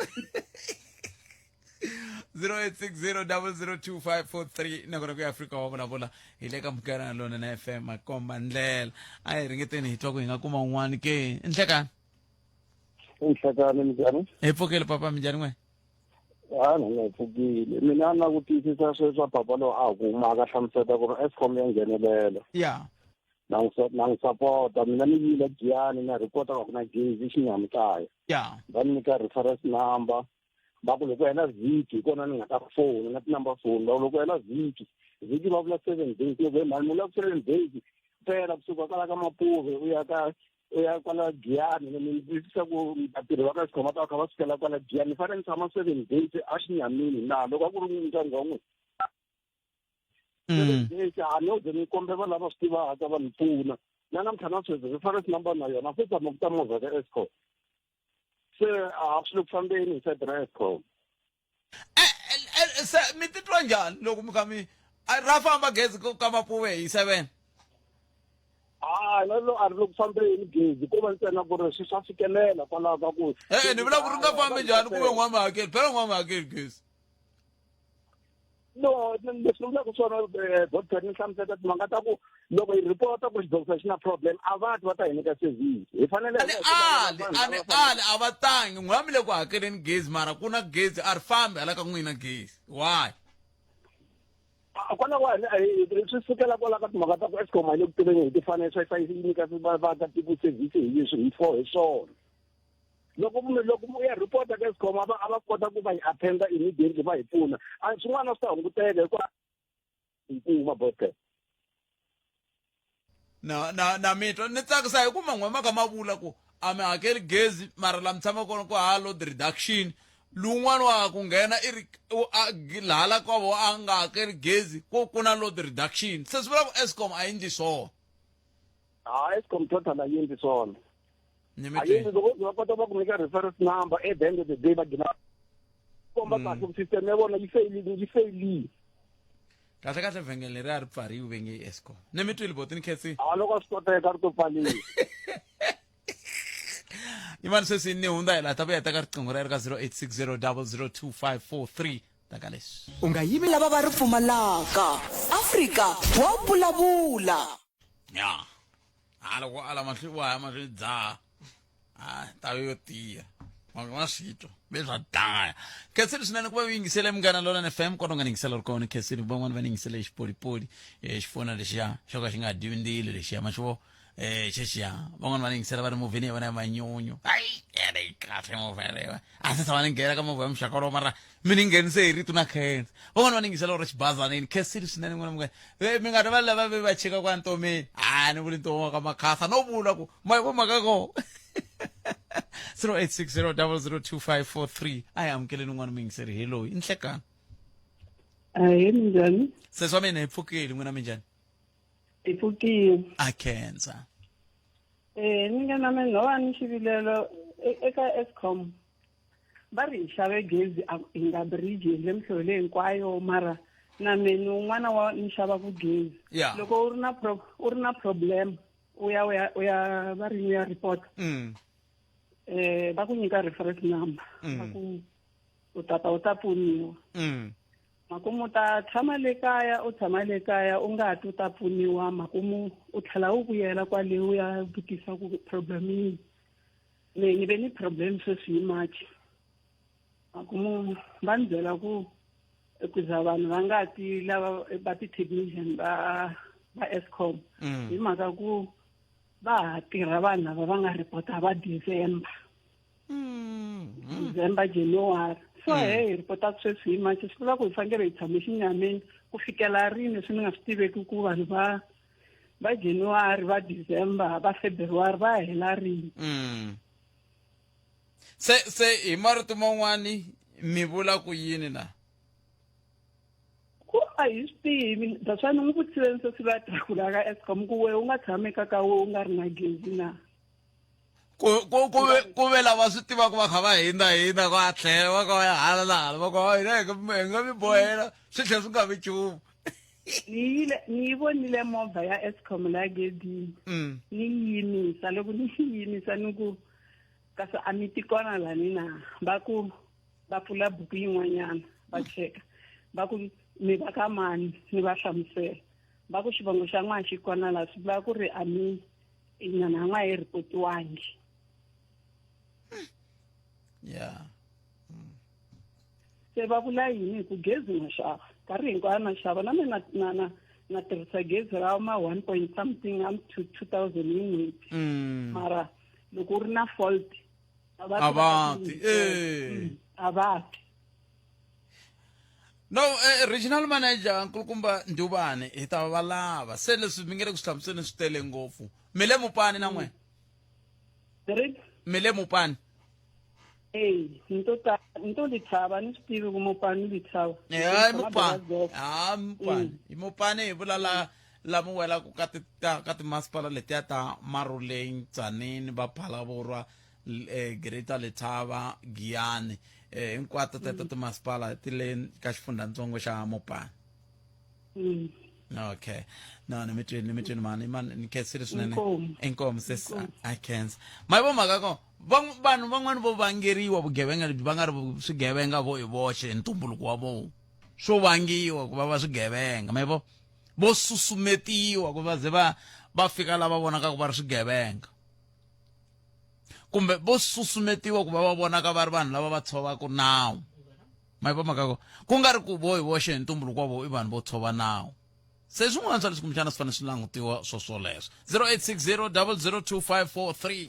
0860002543 nakona ku ya Afrika wa vulavula hi le ka Munghana Lona na FM makomba ndlela a hi ringeteni hi twa ku hi nga kuma un'wana ke nhlekani Nhlekani minjhani? Hi pfukile papa minjhani n'we? Ha ni nga pfukile. Mina na ku tiyisisa sweswi papa lowu a kuma ka hlamuseta ku ri Eskom ya nghenelela. Ya. Na n'wi na n'wi sapota mina ni yile Giyani na report ku na gezi xinyami kaya. Ya. Va ni nyika reference number va ku loko hela vhiki hi kona ni nga ta fona na ti-number phone va ku loko hela vhiki vhiki va vula 7 days loko hi mhani mu vula 7 days fela kusuka kwala ka Mapuve u ya ka u ya kwala Giyani ni twisisa ku vatirhi va ka Eskom va ta va kha va sukela kwala Giyani ni fanele ni tshama 7 days a xinyamini na loko a ku ri ndyangu wa n'wina 7 days a no ze ni kombela lava swi tivaka va ni pfuna na namuntlha na sweswi reference number na yona se tshama ku ta movha ka Eskom se a swi le ku fambeni hi side ra Eskom se mi titwa njhani loko mi kha mi ra famba gezi ka Mapuve hi 7 hayi na lo a ri le ku fambeni gezi ko va ntsena ku ri swi swa fikelela kwalaho ka ku e-e ni vula ku ri nga fambi njhani ku ve n'wa mi hakeli phela n'wa mi hakeli gezi no leswi ni vulaka swona doctor ni hlamusela timhaka ta ku loko hi report-a ku xibokisa xi na problem a va ti va ta hi nyika service hi fanele a ni ali a ni ali a va tangi n'wina mi le ku hakeleni gezi mara ku na gezi a ri fambi hala ka n'wina gezi why kwalaho swi sukela kwala ka timhaka ta ku Eskom a yi le ku tirheni hi timfanelo swa yi nyika vaakatiko service hi leswi hi for hi swona loko loko u ya report-a ka Eskom a va a va kota ku va hi attend-a immediately va hi pfuna a swin'wana swi ta hunguteka hikuva hi kuma bote na na na mitwa ni tsakisa hi ku man'we ma kha ma vula ku a mi hakeli gezi mara la mi tshama kona ku ha load reduction lowun'wana wa ha ku nghena i ri laha la ka vo a nga hakeli gezi ku ku na load reduction se swi vula ku Eskom a yi ndli swona ha Eskom total a yi endli swona a yi endli loko va kota va ku nyika reference number at the end of the day va gina komba kahle ku system ya vona yi failile yi failile Kahle kahle vhengele leri a ri pfariwi ve nge i Eskom. Ni mi twile boti ni khensile. A loko a swi koteka ri to pfaliwa. Yimani sweswi ni hundza hi laha ta vuya hi teka riqingho ra ri ka 0860002543 ta ka leswi. U nga yimi lava va ri pfumalaka. Afrika wa vulavula. Ya. Ha loko ala mahlweni wa ya mahlweni dzaha. A ta yo tiya. Wa swi twa. Ve swa dlaya. Khensile swinene ku va u yingisele Munghana Lonene FM kona u nga ni yingisela ri kona khensile van'wani va ni yingisele xipolipoli eh, xifona lexiya xo ka xi nga dyiwi ndzilo lexiya ma xi vo eh xexiya van'wani va ni yingisela va ri movheni ya vona ya manyunyu hayi yena yi kahle movha yaleyo a se tshama ni nghena ka movha ya muxaka wolowo mara mi ni nghenise hi rito na khensa van'wani va ni yingisela uri xibazanini khensile swinene n'wina munghana Eh, mi nga rivali lava ve va chika kwa ntomeni a ni vuli ntomo wa ka makhasa no vula ku ma yi vo mhaka kona 0860002543 a hi amukeleni un'wana muyingiseri hi loyi i nhlekani. Ahee, minjhani? Sesi wa mina, hi pfukile, n'wina minjhani? Hi pfukile. A khensa. Ni nga na mina no va ni xivilelo eka Eskom. Va ri hi xave gezi a hi nga bridge hi endle mihlovo leyi hinkwayo, mara na mina un'wana wa ni xavaku gezi. Loko u ri na u ri na problem, u ya u ya u ya va ri u ya report. Va ku nyika reference number. Va ku u tata u ta pfuniwa. Makumu ta tshama le kaya, u tshama le kaya u nga ti u ta pfuniwa, makumu u tlhela u vuyela kwale u ya vutisa ku problem yini. Me ni ve ni problem sweswi hi March, makumu va ni byela ku ku za vanhu va nga ti lava va ti-technician va Eskom. Hi mhaka ku va ha tirha vanhu lava va nga report-a va December. December, January. So hey, hi report-a sweswi hi March, swi vula ku hi fanekele hi tshame xinyameni ku fikela rini, swi ni nga swi tiveki ku vanhu va January, va December, va February va hela rini. Se hi marito man'wani mi vula ku yini la? Ku a hi swi tivi, that's why ni n'wi vutisile se swi va tirhakula ka Eskom ku we u nga tshami ka ka we u nga ri na gezi na. Ku ve lava swi tivaka va kha va hindza hindza ku a tlhela va kha va ya hala na hala, va kha va hina hi nga mi bohela, swi tlhela swi nga vi nchumu. Ni yile ni yi vonile movha ya Eskom la gedini. Ni yimisa, loko ni yimisa ni ku kasi a mi ti kona lani na, va ku va pfula buku yin'wanyana va cheka, va ku mi va ka mani, ni va hlamusela, va ku xivongo xa n'wana xi kona la, swi vula ku ri a mi nyana n'wa yi ripotiwangi. Se va vula yini hi ku gezi na xava nkarhi hinkwayo, na xava na mina na tirhisa gezi ra ma one point something up to 2000 hi n'hweti. Mara loko u ri na fault a va A va ti ti, eh. A va ti. No, regional manager nkulukumba Ndubane, hi ta va lava se leswi mi nge le ku swi hlamuseleni swi tele ngopfu. Mi le Mupani na n'we? Mi le Mupani? Ee, ni to ta ni to Lithaba, ni swi tivi ku Mupani Lithaba. Hayi, Mupani, ha Mupani, hi Mupani hi vula la mi welaka ka ti ka timasipala letiya ta Maruleng, Tzaneen, va Phalaborwa, Greater Lethaba, Giyani, hinkwato teto timasipala ti le ka xifundzhantsongo xa Mupani. Okay, no, ni mi twini mani, mani, ni khensile swinene. Inkomu. Inkomu sis. Inkomu. A khensa ma vo mhaka ko vanhu van'wani vo vangeriwa vugevenga lebyi, va nga ri swigevenga vo hi voxe hi ntumbuluko wa vo, swo vangiwa ku va va swigevenga, ma vo vo susumetiwa ku va ze va fika lava vonakaka va ri swigevenga, kumbe vo susumetiwa ku va va vonaka va ri vanhu lava va tshovaka nawu, ma yi vo mhaka ko ku nga ri ku vo hi voxe hi ntumbuluko wa vo i vanhu vo tshova nawu. Se swin'wana swa leswi kumbexana swi fanele swi langutiwa swoswoleswo. 0860 002543.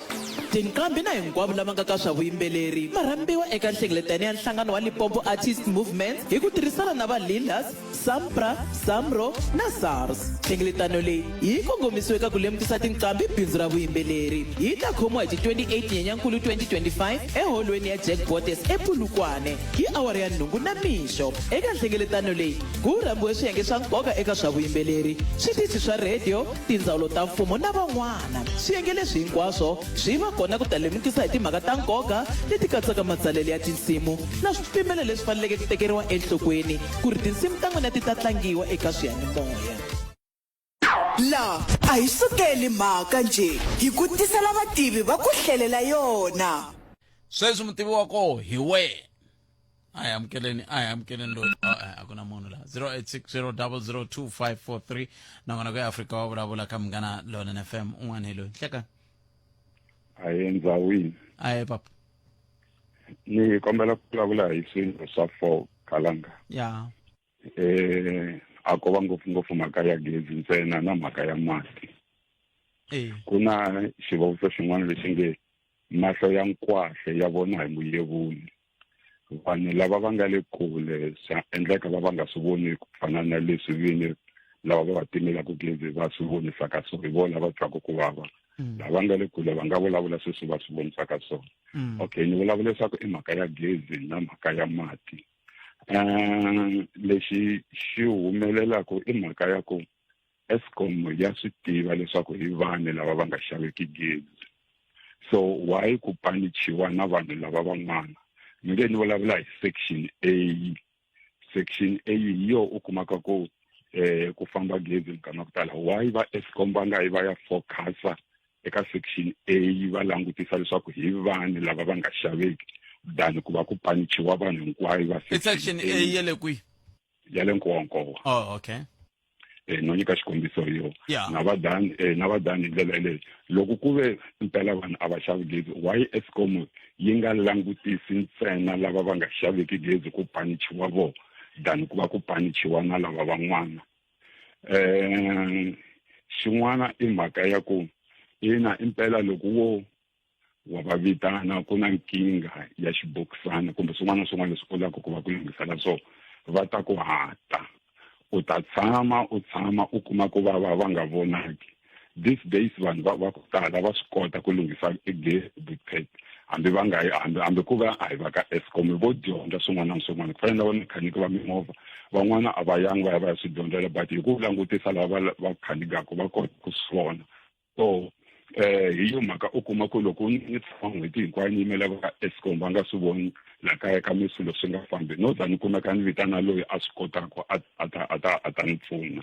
Tinqambi na hinkwavo lava nga ka swa vuyimbeleri va rhambiwa eka nhlengeletano ya nhlangano wa Limpopo Artist Movement hi ku tirhisana na va Lillas, Sampra, Samro na SARS. Nhlengeletano leyi yi kongomisiwe eka ku lemukisa tinqambi bindzu ra vuyimbeleri. Yi ta khomiwa hi ti 28 Nyenyankulu 2025 eholweni ya Jack Botes ePolokwane hi awara ya nhungu na mixo. Eka nhlengeletano leyi ku rhambiwe swiyenge swa nkoka eka swa vuyimbeleri, switichi swa rhediyo, tindzawulo ta mfumo na van'wana. Swiyenge leswi hinkwaswo swi va kona ku ta lemukisa hi timhaka ta nkoka leti katsaka matsalelo ya tinsimu na swipimelo leswi faneleke ku tekeriwa enhlokweni ku ri tinsimu ta n'wina ti ta tlangiwa eka swiyanimoya. La a hi sukeli mhaka njhe, hi ku tisela vativi va ku hlelela yona. Sweswi mutivi wa koho hi wena. A hi amukeleni, a hi amukeleni loyi. A ku na munhu la. 0860002543 nakona ku ya Afrika wa vulavula ka Munghana Lonene FM. Un'wana hi loyi. Hlekani. Ahe, ndzawini. Ahe papa. Ni kombela ku vulavula hi swilo swa four, Khalanga. A ko va ngopfungopfu mhaka ya gezi ntsena na mhaka ya mati. Ku na xivuriso xin'wana lexi nge mahlo ya nkwahle ya vona hi muyevuni. Vanhu lava va nga le kule swa endleka va va nga swi voni ku fana na leswi vini lava va va timelaka gezi va swi vonisaka, so hi vona va twaka ku vava. Lava nga le kule va nga vulavula sweswi va swi vonisaka swona. Okay, ni vulavula leswaku i mhaka ya gezi na mhaka ya mati. Um lexi xi humelelaka i mhaka ya ku Eskom ya swi tiva leswaku hi vani lava va nga xaveki gezi. So why ku panichiwa na vanhu lava van'wana? Ni nge ni vulavula hi section A. Section A hi yo u kumaka ku eh ku famba gezi minkarhi ya ku tala. Why va Eskom va nga yi va ya focusa eka section A va langutisa leswaku hi vani lava va nga xaveki than ku va ku panichiwa vanhu hinkwayo va I section A ya le kwihi? Ya le Nkowankowa. Oh, okay. No nyika xikombiso yo. Yeah. Na va dani na va dani hi ndlela yeleyo. Loko ku ve mpela vanhu a va xavi gezi, why Eskom yi nga langutisi ntsena lava va nga xaveki gezi ku panichiwa vo than ku va ku panichiwa na lava van'wana? Xin'wana i mhaka ya ku ina impela loko wo wa va vitana ku na nkingha ya xibokisana kumbe swin'wana na swin'wana leswi u lavaka ku va ku lunghisela swona, va ta ku hata. U ta tshama u tshama u kuma ku va va va nga vonaki. These days vanhu va va ku tala va swi kota ku lunghisa gezi bukhet hambi va nga yi hambi hambi ku va a hi va ka Eskom vo dyondza swin'wana na swin'wana ku fana na vamekhaniki va mimovha van'wana a va yangi va ya va ya swi dyondzela but hi ku langutisa lava va va khanigaka va kota ku swi vona. So hi yo mhaka u kuma ku loko ni tshama n'hweti hinkwayo ni yimela va Eskom va nga swi voni la kaya ka mi swilo swi nga fambi no za ni kumeka ni vitana loyi a swi kotaka a a ta a ta a ta ni pfuna.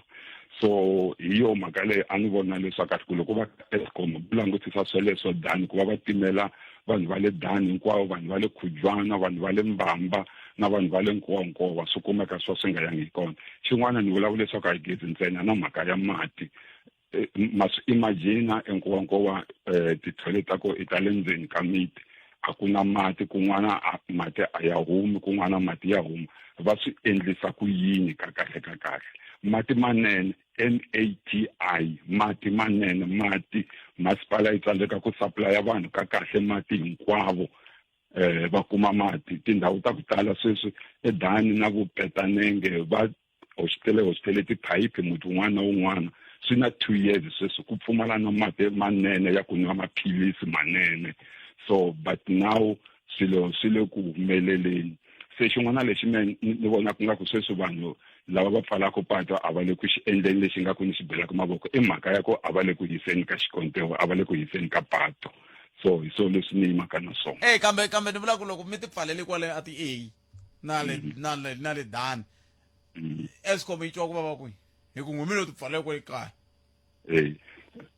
So hi yo mhaka leyi a ni vona leswaku kahle ku loko va Eskom va langutisa sweleswo than ku va va timela vanhu va le Dani hinkwavo, vanhu va le Khujwana, vanhu va le Mbamba na vanhu va le Nkowankowa swi kumeka swa swi nga yangi hi kona. Xin'wana ni vulavula leswaku a hi gezi ntsena na mhaka ya mati. Ma swi imagine eNkowankowa ti-toilet ta ko i ta le ndzeni ka miti, a ku na mati, kun'wana mati a ya humi, kun'wana mati ya huma. Va swi endlisa ku yini ka kahle ka kahle? Mati manene, M-A-T-I, mati manene, mati masipala yi tsandzeka ku supplya vanhu ka kahle mati hinkwavo va kuma mati. Tindhawu ta ku tala sweswi eDani na Vupetanenge va hoxitele hoxitele tiphayiphi muti wun'wana na wun'wana swi na 2 years sweswi ku pfumala na mati manene ya ku nwa maphilisi manene. So but now swilo swi le ku humeleleni. Se xin'wana lexi me ni vonaka nga ku sweswi vanhu lava va pfalaka pato a va le ku xi endleni lexi nga ku ni xi belaka mavoko i mhaka ya ku a va le ku hiseni ka xikontewa, a va le ku hiseni ka pato. So hi swo leswi ni yimaka na swona. Kambe kambe ni vula ku loko mi ti pfalele kwale a ti A na le na le na le Dani, Eskom yi twa ku vava kwihi? Hi ku n'we mi lo ti pfalela kwale kaya. Hey.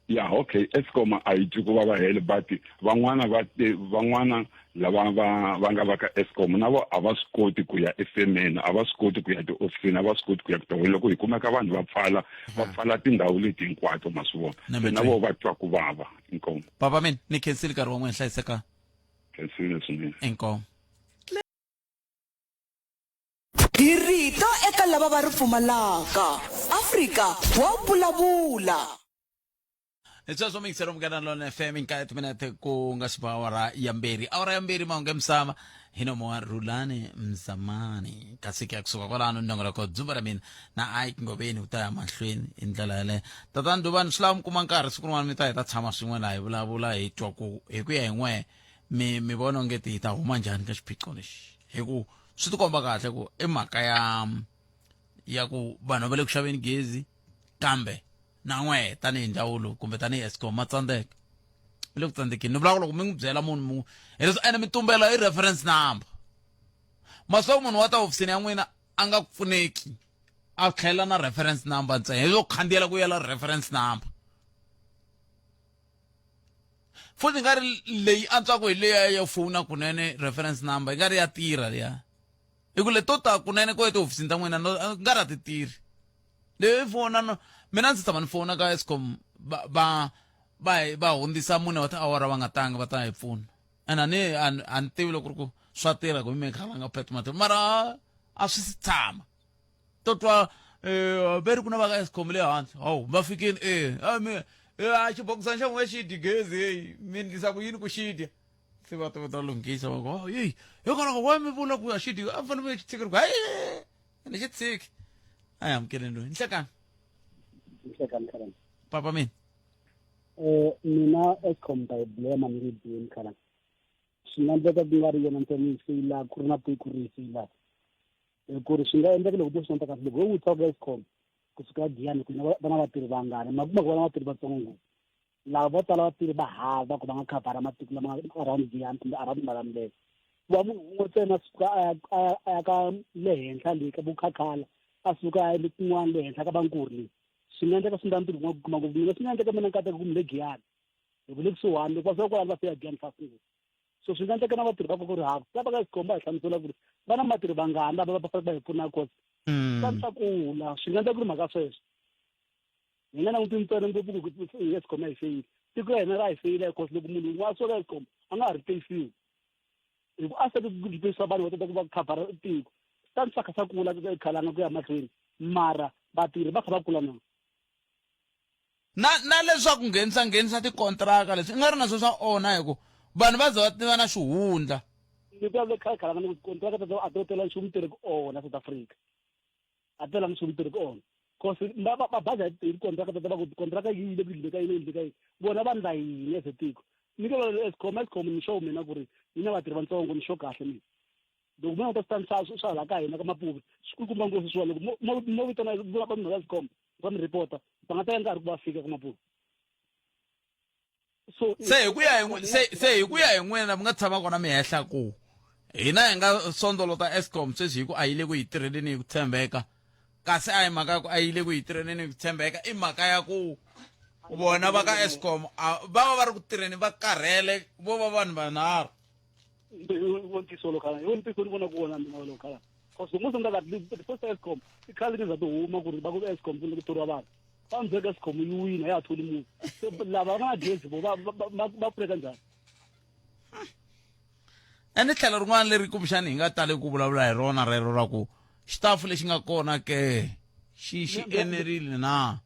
Ya, okay, Eskom a yi twi ku vava hele, but van'wana va van'wana lava va va nga va ka Eskom na vo a va swi koti ku ya efemeni, a va swi koti ku ya tihofisini, a va swi koti ku ya ku loko hi kumeka vanhu va pfala va pfala tindhawu leti hinkwato ma swi vona. Se na vo va twa ku vava. Inkomu. Papa mina ni khensile nkarhi wa n'wina, hlayiseka. Khensile swinene. Inkomu. Hi rito eka lava va ri pfumalaka. Afrika wa vulavula. Hi sweswo miyingiselo Munghana Lonene FM nkaye timinete ku nga si ba awara ya mbirhi, awara ya mbirhi mahungu ya misava hi nomo wa Rhulani Mzamani, kasi ke kusuka kwalano nongonoko Dzumba ra mina na Ike Ngoveni wu ta ya mahlweni hi ndlela yaleyo. Tatana Duvani, swi lava mi kuma nkarhi siku rin'wana mi ta hi ta tshama swin'we laha hi vulavula hi twa ku hi ku ya hi n'wehe mi mi vona onge ti hi ta huma njhani ka xiphiqo lexi, hi ku swi tikomba kahle ku i mhaka ya ya ku vanhu va le ku xaveni gezi kambe na n'wehe tanihi ndzawulo kumbe tanihi Eskom ma tsandzeka, mi le ku tsandzekeni. Ni vula ku loko mi n'wi byela munhu mu hileswi ene mi tumbela hi reference number, ma swi munhu wa ta hofisini ya n'wina a nga ku pfuneki a tlhela na reference number ntsena hi swo khandziyela ku yela reference number. Futhi nga ri leyi antswaka hi leya yo fona kunene reference number yi nga ri ya tirha liya, hi ku leto ta kunene ko etihofisini ta n'wina no nga ri a ti tirhi leyi fona. No mina ndzi tshama ni fona ka Eskom va va va va hundzisa mune wa tiawara va nga tanga va ta hi pfuna, and a ni a ni tivi loko ku ri ku swa tirha ku mi khala nga phet mati mara a swi si tshama to twa ve ri ku na va ka Eskom le hansi hawu va fikini a mi a xibokisana xa n'we xi dyi gezi heyi mi endlisa ku yini ku xi dya, se va ta va ta lunghisa va ku oh yeyi hikwalaho wa mi vula ku a xi dyi a fanele mi xi tshiki ku hayi ni xi tshiki. A hi amukeleni loyi. Nhlekani. Nhlekani, Khalanga. Papa mina. Eh mina Eskom ta yi blame ni ri blame khala. Swi nga endleka ku nga ri yona ntsena yi feyilaka ku ri na tiko ri yi feyilaka. Hi ku ri swi nga endleka loko swi kahle loko ho vutisa ka Eskom kusuka Giyani ku va na vatirhi vangani ma kuma ku va na vatirhi vatsongo ngopfu. Lava vo tala vatirhi va hava ku va nga khavhara matiko lama around Giyani kumbe around Malamulele. Ku va munhu wun'we ntsena a suka a ya a ya ka le henhla le ka vukhakhala a suka a ya le kun'wana le henhla ka vankuri le swi nga endleka swi nga ntirho wun'we kuma ngopfu mina swi nga endleka mina nkateka ku mi le Giyani hi ku le kusuhani loko va suka kwalano va fika Giyani fast ngopfu so swi nga endleka na vatirhi va ku ri hava lava ka xikomba hi hlamusela ku ri va na vatirhi vangani lava va fanele va hi pfuna cause swa swa kula swi nga endleka ku ri mhaka sweswo hi nga languti ntsena ngopfu ku Eskom a yi feyili tiko ra hina ra hi feyila cause loko munhu un'wana a suka Eskom a nga ha replace-iwi hi ku a seke ku replace vanhu va kota ku va khavhara tiko swi ta swa kha swa kula khalanga ku ya mahlweni mara vatirhi va kha va kula na na na leswaku nghenisa nghenisa tikontraka leswi i nga ri na swo swa onha hi ku vanhu va za va tiva na xihundla ni vulavule khale khalanga ni ku tikontraka teto a to tela nchumu tirhi ku onha South Africa a tela nchumu tirhi ku onha cause va va va baza hi tikontraka teto va ku tikontraka yi le ku yini ka yini yini ka yini vona va ndla yini as a tiko ni ke Eskom Eskom ni sure mina ku ri yi na vatirhi vantsongo ni sure kahle mina loko mo languta switandi swa swa hala ka hina ka Mapuve swi kulukumba ngopfu swona loko mo mo vitana va munhu wa Eskom va mi report-a va nga teka nkarhi ku va fika ka Mapuve so se hi ku ya hi se se hi ku ya hi n'wina mi nga tshama kona mi hehla ku hina hi nga sondolota Eskom sweswi hi ku a yi le ku yi tirheleni hi ku tshembeka kasi a hi mhaka ya ku a yi le ku yi tirheleni hi ku tshembeka i mhaka ya ku vona va ka Eskom va va va ri ku tirheni va karhele vo va vanhu vanharhu ntiyiso lowu khala hi wona ntiyiso ni vona ku wona mina wolowo khala cause loko mo sungula ka ti-first Eskom i khale ni za ti huma ku ri va ku Eskom ku ku thoriwa vanhu va ni byela Eskom yi wina ya ha tholi munhu se lava va nga na gezi vo va va pfuneka njhani ene tlhelo rin'wana leri kumbexani hi nga tali ku vulavula hi rona rero ra ku xitafu lexi nga kona ke xi xi enerile na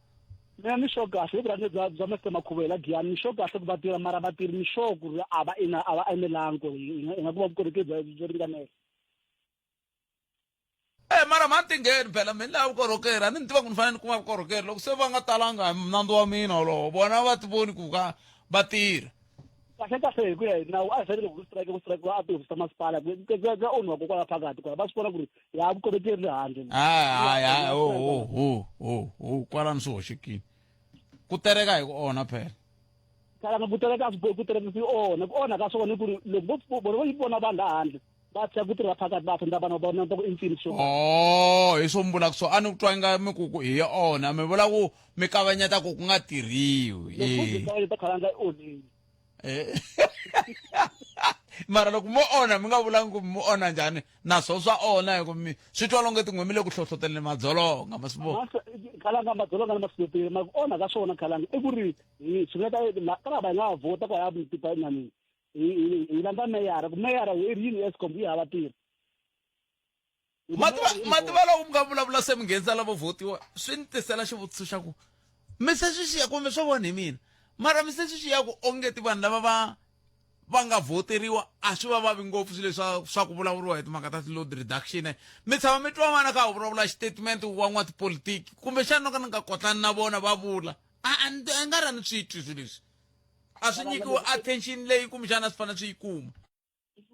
mina ni sure kahle hi vurhangeri bya bya Mr Makhuvo hi la Giyani ni sure kahle ku va tirha mara vatirhi ni sure ku ri a va ina a va enelangi ku hi nga kuma vukorhokeri bya byo ringanela Eh mara mhani tingheni phela mina lava vukorhokeri a ni ni tiva ku ni fanele ni kuma vukorhokeri loko se va nga talanga hi nandzu wa mina wolowo vona va ti voni ku ka va tirha kahle kahle hi ku ya hi nawu a hi fanele ku strike ku strike a tihofisi ta masipala ku ka onhiwa kokwala phakathi kwala va swi vona ku ri ya vukorhokeri le handle hayi hayi hayi ho ho ho ho ho kwalano swi hoxekile ku tereka hi ku onha phela khalanga ku tereka a swi bohi ku tereka swi onha ku onha ka swona i ku ri loko vo vona vo yi vona vanhu la handle va tshika ku tirha phakathi va fenda vanhu va vona ku i ncini swo oh hi swo mi vulaka so a ni ku twa nga mi ku ku hi onha mi vula ku mi kavanyeta ku ku nga tirhiwi loko ku kavanyeta khalanga i onhile eh. mara loko mo onha mi nga vulangi ku mi onha njhani naswo swa onha hi ku mi swi twa longe tin'we mi le ku hlohloteleni madzolonga ma swi vona khalanga madzolonga na maswihlohloteli ma ku onha ka swona khalanga i ku ri hi swi vula ka lava hi nga vhota ku ya tipa nani hi landza meyara ku meyara hi ri yini Eskom yi hava tirhi mativa loko mi nga vulavula se mi nghenisa lavo vhotiwa swi ni tisela xivutiso xa ku mi se swi xiya kumbe swo vona hi mina mara mi se swi xiya ku ongeti vanhu lava va va nga vhoteriwa a swi va vavi ngopfu swilo swa swa ku vulavuriwa hi timhaka ta ti-load reduction mi tshama mi twa vana ka ha vulavula xitatimende wa n'watipolitiki kumbexana no ka ni nga kotlani na vona va vula a a nga ri a ni swi twi swilo leswi a swi nyikiwi attention leyi kumbexana swi fanele swi yi kuma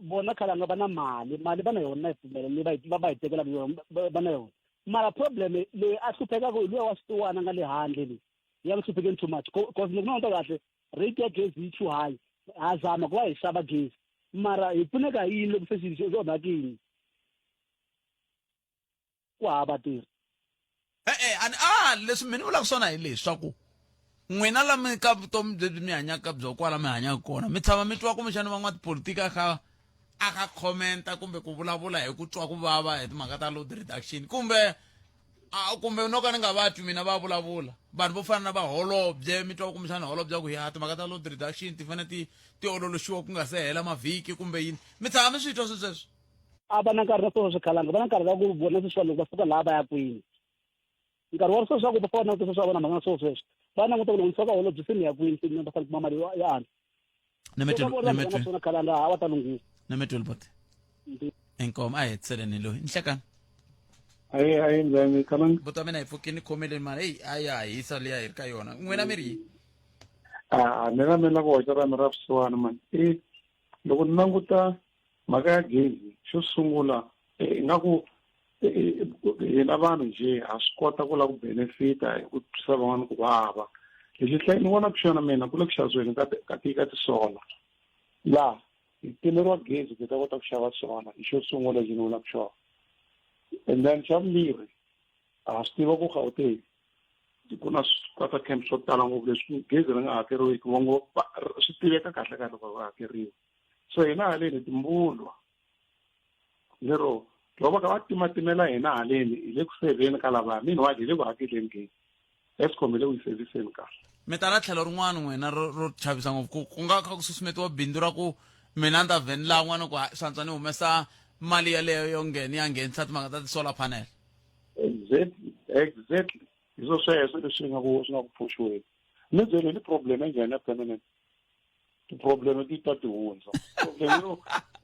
vona khalanga va na mali mali va na yona na yi pfumela leyi va yi va yi tekelaka yona va na yona mara problem leyi a hluphekaka hi luya wa xitiwana nga le handle leyi ya n'wi hluphekeni too much cause loko na kahle rate ya gezi yi too high ha zama ku va hi xava gezi mara hi pfuneka hi yini loko se xilo xi onhakile ku hava vatirhi e-e a ni a leswi mi ni vulaka swona hi leswaku n'wina la mi ka vutomi lebyi mi hanyaka byo kwala mi hanyaka kona mi tshama mi twa kumbexana van'watipolitiki a kha a kha commenta kumbe ku vulavula hi ku twa ku vava hi timhaka ta load reduction kumbe a kumbe no ka ni nga va twi mina va vulavula vanhu vo fana na vaholobye mi twa kumbexana holobye ku ya timhaka ta load reduction ti fanele ti ti ololoxiwa ku nga se hela mavhiki kumbe yini mi tshama mi swi twa swi sweswo a va na nkarhi na swona swikhalanga va na nkarhi wa ku vona sweswiwa loko va suka laha va ya kwini nkarhi wa sweswi swa ku va fana languta sweswi va vona mhaka na swona sweswo va languta ku loko ni suka holobye se ni ya kwini se ni va fanele kuma mali ya antswa nemetwela khalanga a va ta lunghisa nemetwela bote inkomo a hi hetiseleni loyi nhlekani ayi ayi njhani khalanga buti wa mina hi pfukini khomeleni mali eyi a ya hisa liya hi ri ka yona n'wina mi ri yini A mina mi la ku hoxa ra mi ra vusiwana mani. I loko ni languta mhaka ya gezi xo sungula ingaku hina vanhu njhe ha swi kota ku lava ku benefita hi ku twisa van'wana ku vava. Lexi hlaya ni vona ku xona mina ku le ku xavisiweni ka ka ti ka tisola. Laha hi timeriwa gezi ku hi ta kota ku xava sola hi xo sungula lexi ni vulaka xona. And then xa vumbirhi ha swi tiva ku Gauteng ku na squatter camp swo tala ngopfu leswi gezi ri nga hakeriwiki va ngo swi tiveka kahle kahle ku hakeriwa so hina haleni timbulwa lero loko va kha va timatimela hina haleni hi le ku sevheni ka lavaya meanwhile hi le ku hakeleni gezi escom hi le ku yi sevhiseni kahle mi ta na tlhelo rin'wana n'wina ro ro chavisa ngopfu ku ku nga kha ku susumetiwa bindzu ra ku mina ni ta vheni laha n'wana ku swantswa ni humesa mali yaleyo yo nghena ya nghenisa timhaka ta ti-solar panel exactly exactly hi swo sweswo leswi nga ku swi nga ku pfuxiweni ni byele ni problem ya njhani ya permanent ti-problem ti ta ti hundza problem yo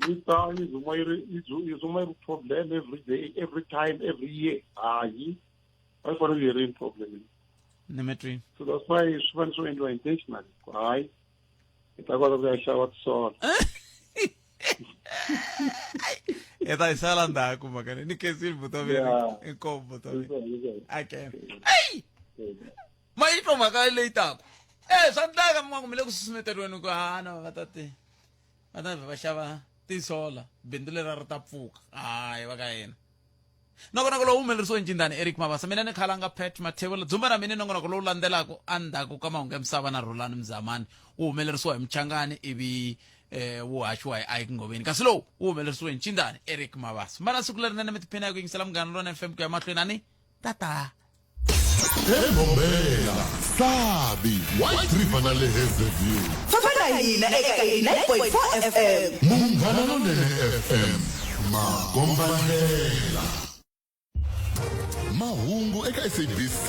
yi ta yi zuma yi ri yi zuma yi ri problem every day every time every year hayi a yi fanele yi ri problem ni mi twini so that's why swi fanele swi endliwa intentionally hayi hi ta kota ku ya xava tisola hi ta yi sala ndzhaku mhaka leyi ni khensile buti wa mina inkomu buti wa mina okay eyi ma yi twa mhaka leyi taku e swa ndleka mi mi le ku susumeteriweni ku hana va ta ti va ta vhe va xava tisola bindzu lera ri ta pfuka hayi va ka yena nongonoko lowu humelerisiwe ncindani eric mabasa mina ni khalanga pat mathevula dzumba na mina nongonoko lowu landzelaka endzhaku ka mahungu ya misava na rhulani mzamani wu humelerisiwa hi muchangani ivi eh, wu haxiwa hi ike ngoveni kasi lowu wu humelerisiwe hi ncindani eric mabasa mana siku lerinene mi tiphina hi ku yingisela munghana lona fm ku ya mahlweni ani tata Embombela, Sabi, White River na le Hazyview. Famba na hina eka 89.4 FM. Munghana Lonene FM, makombandlela. Mahungu eka SABC.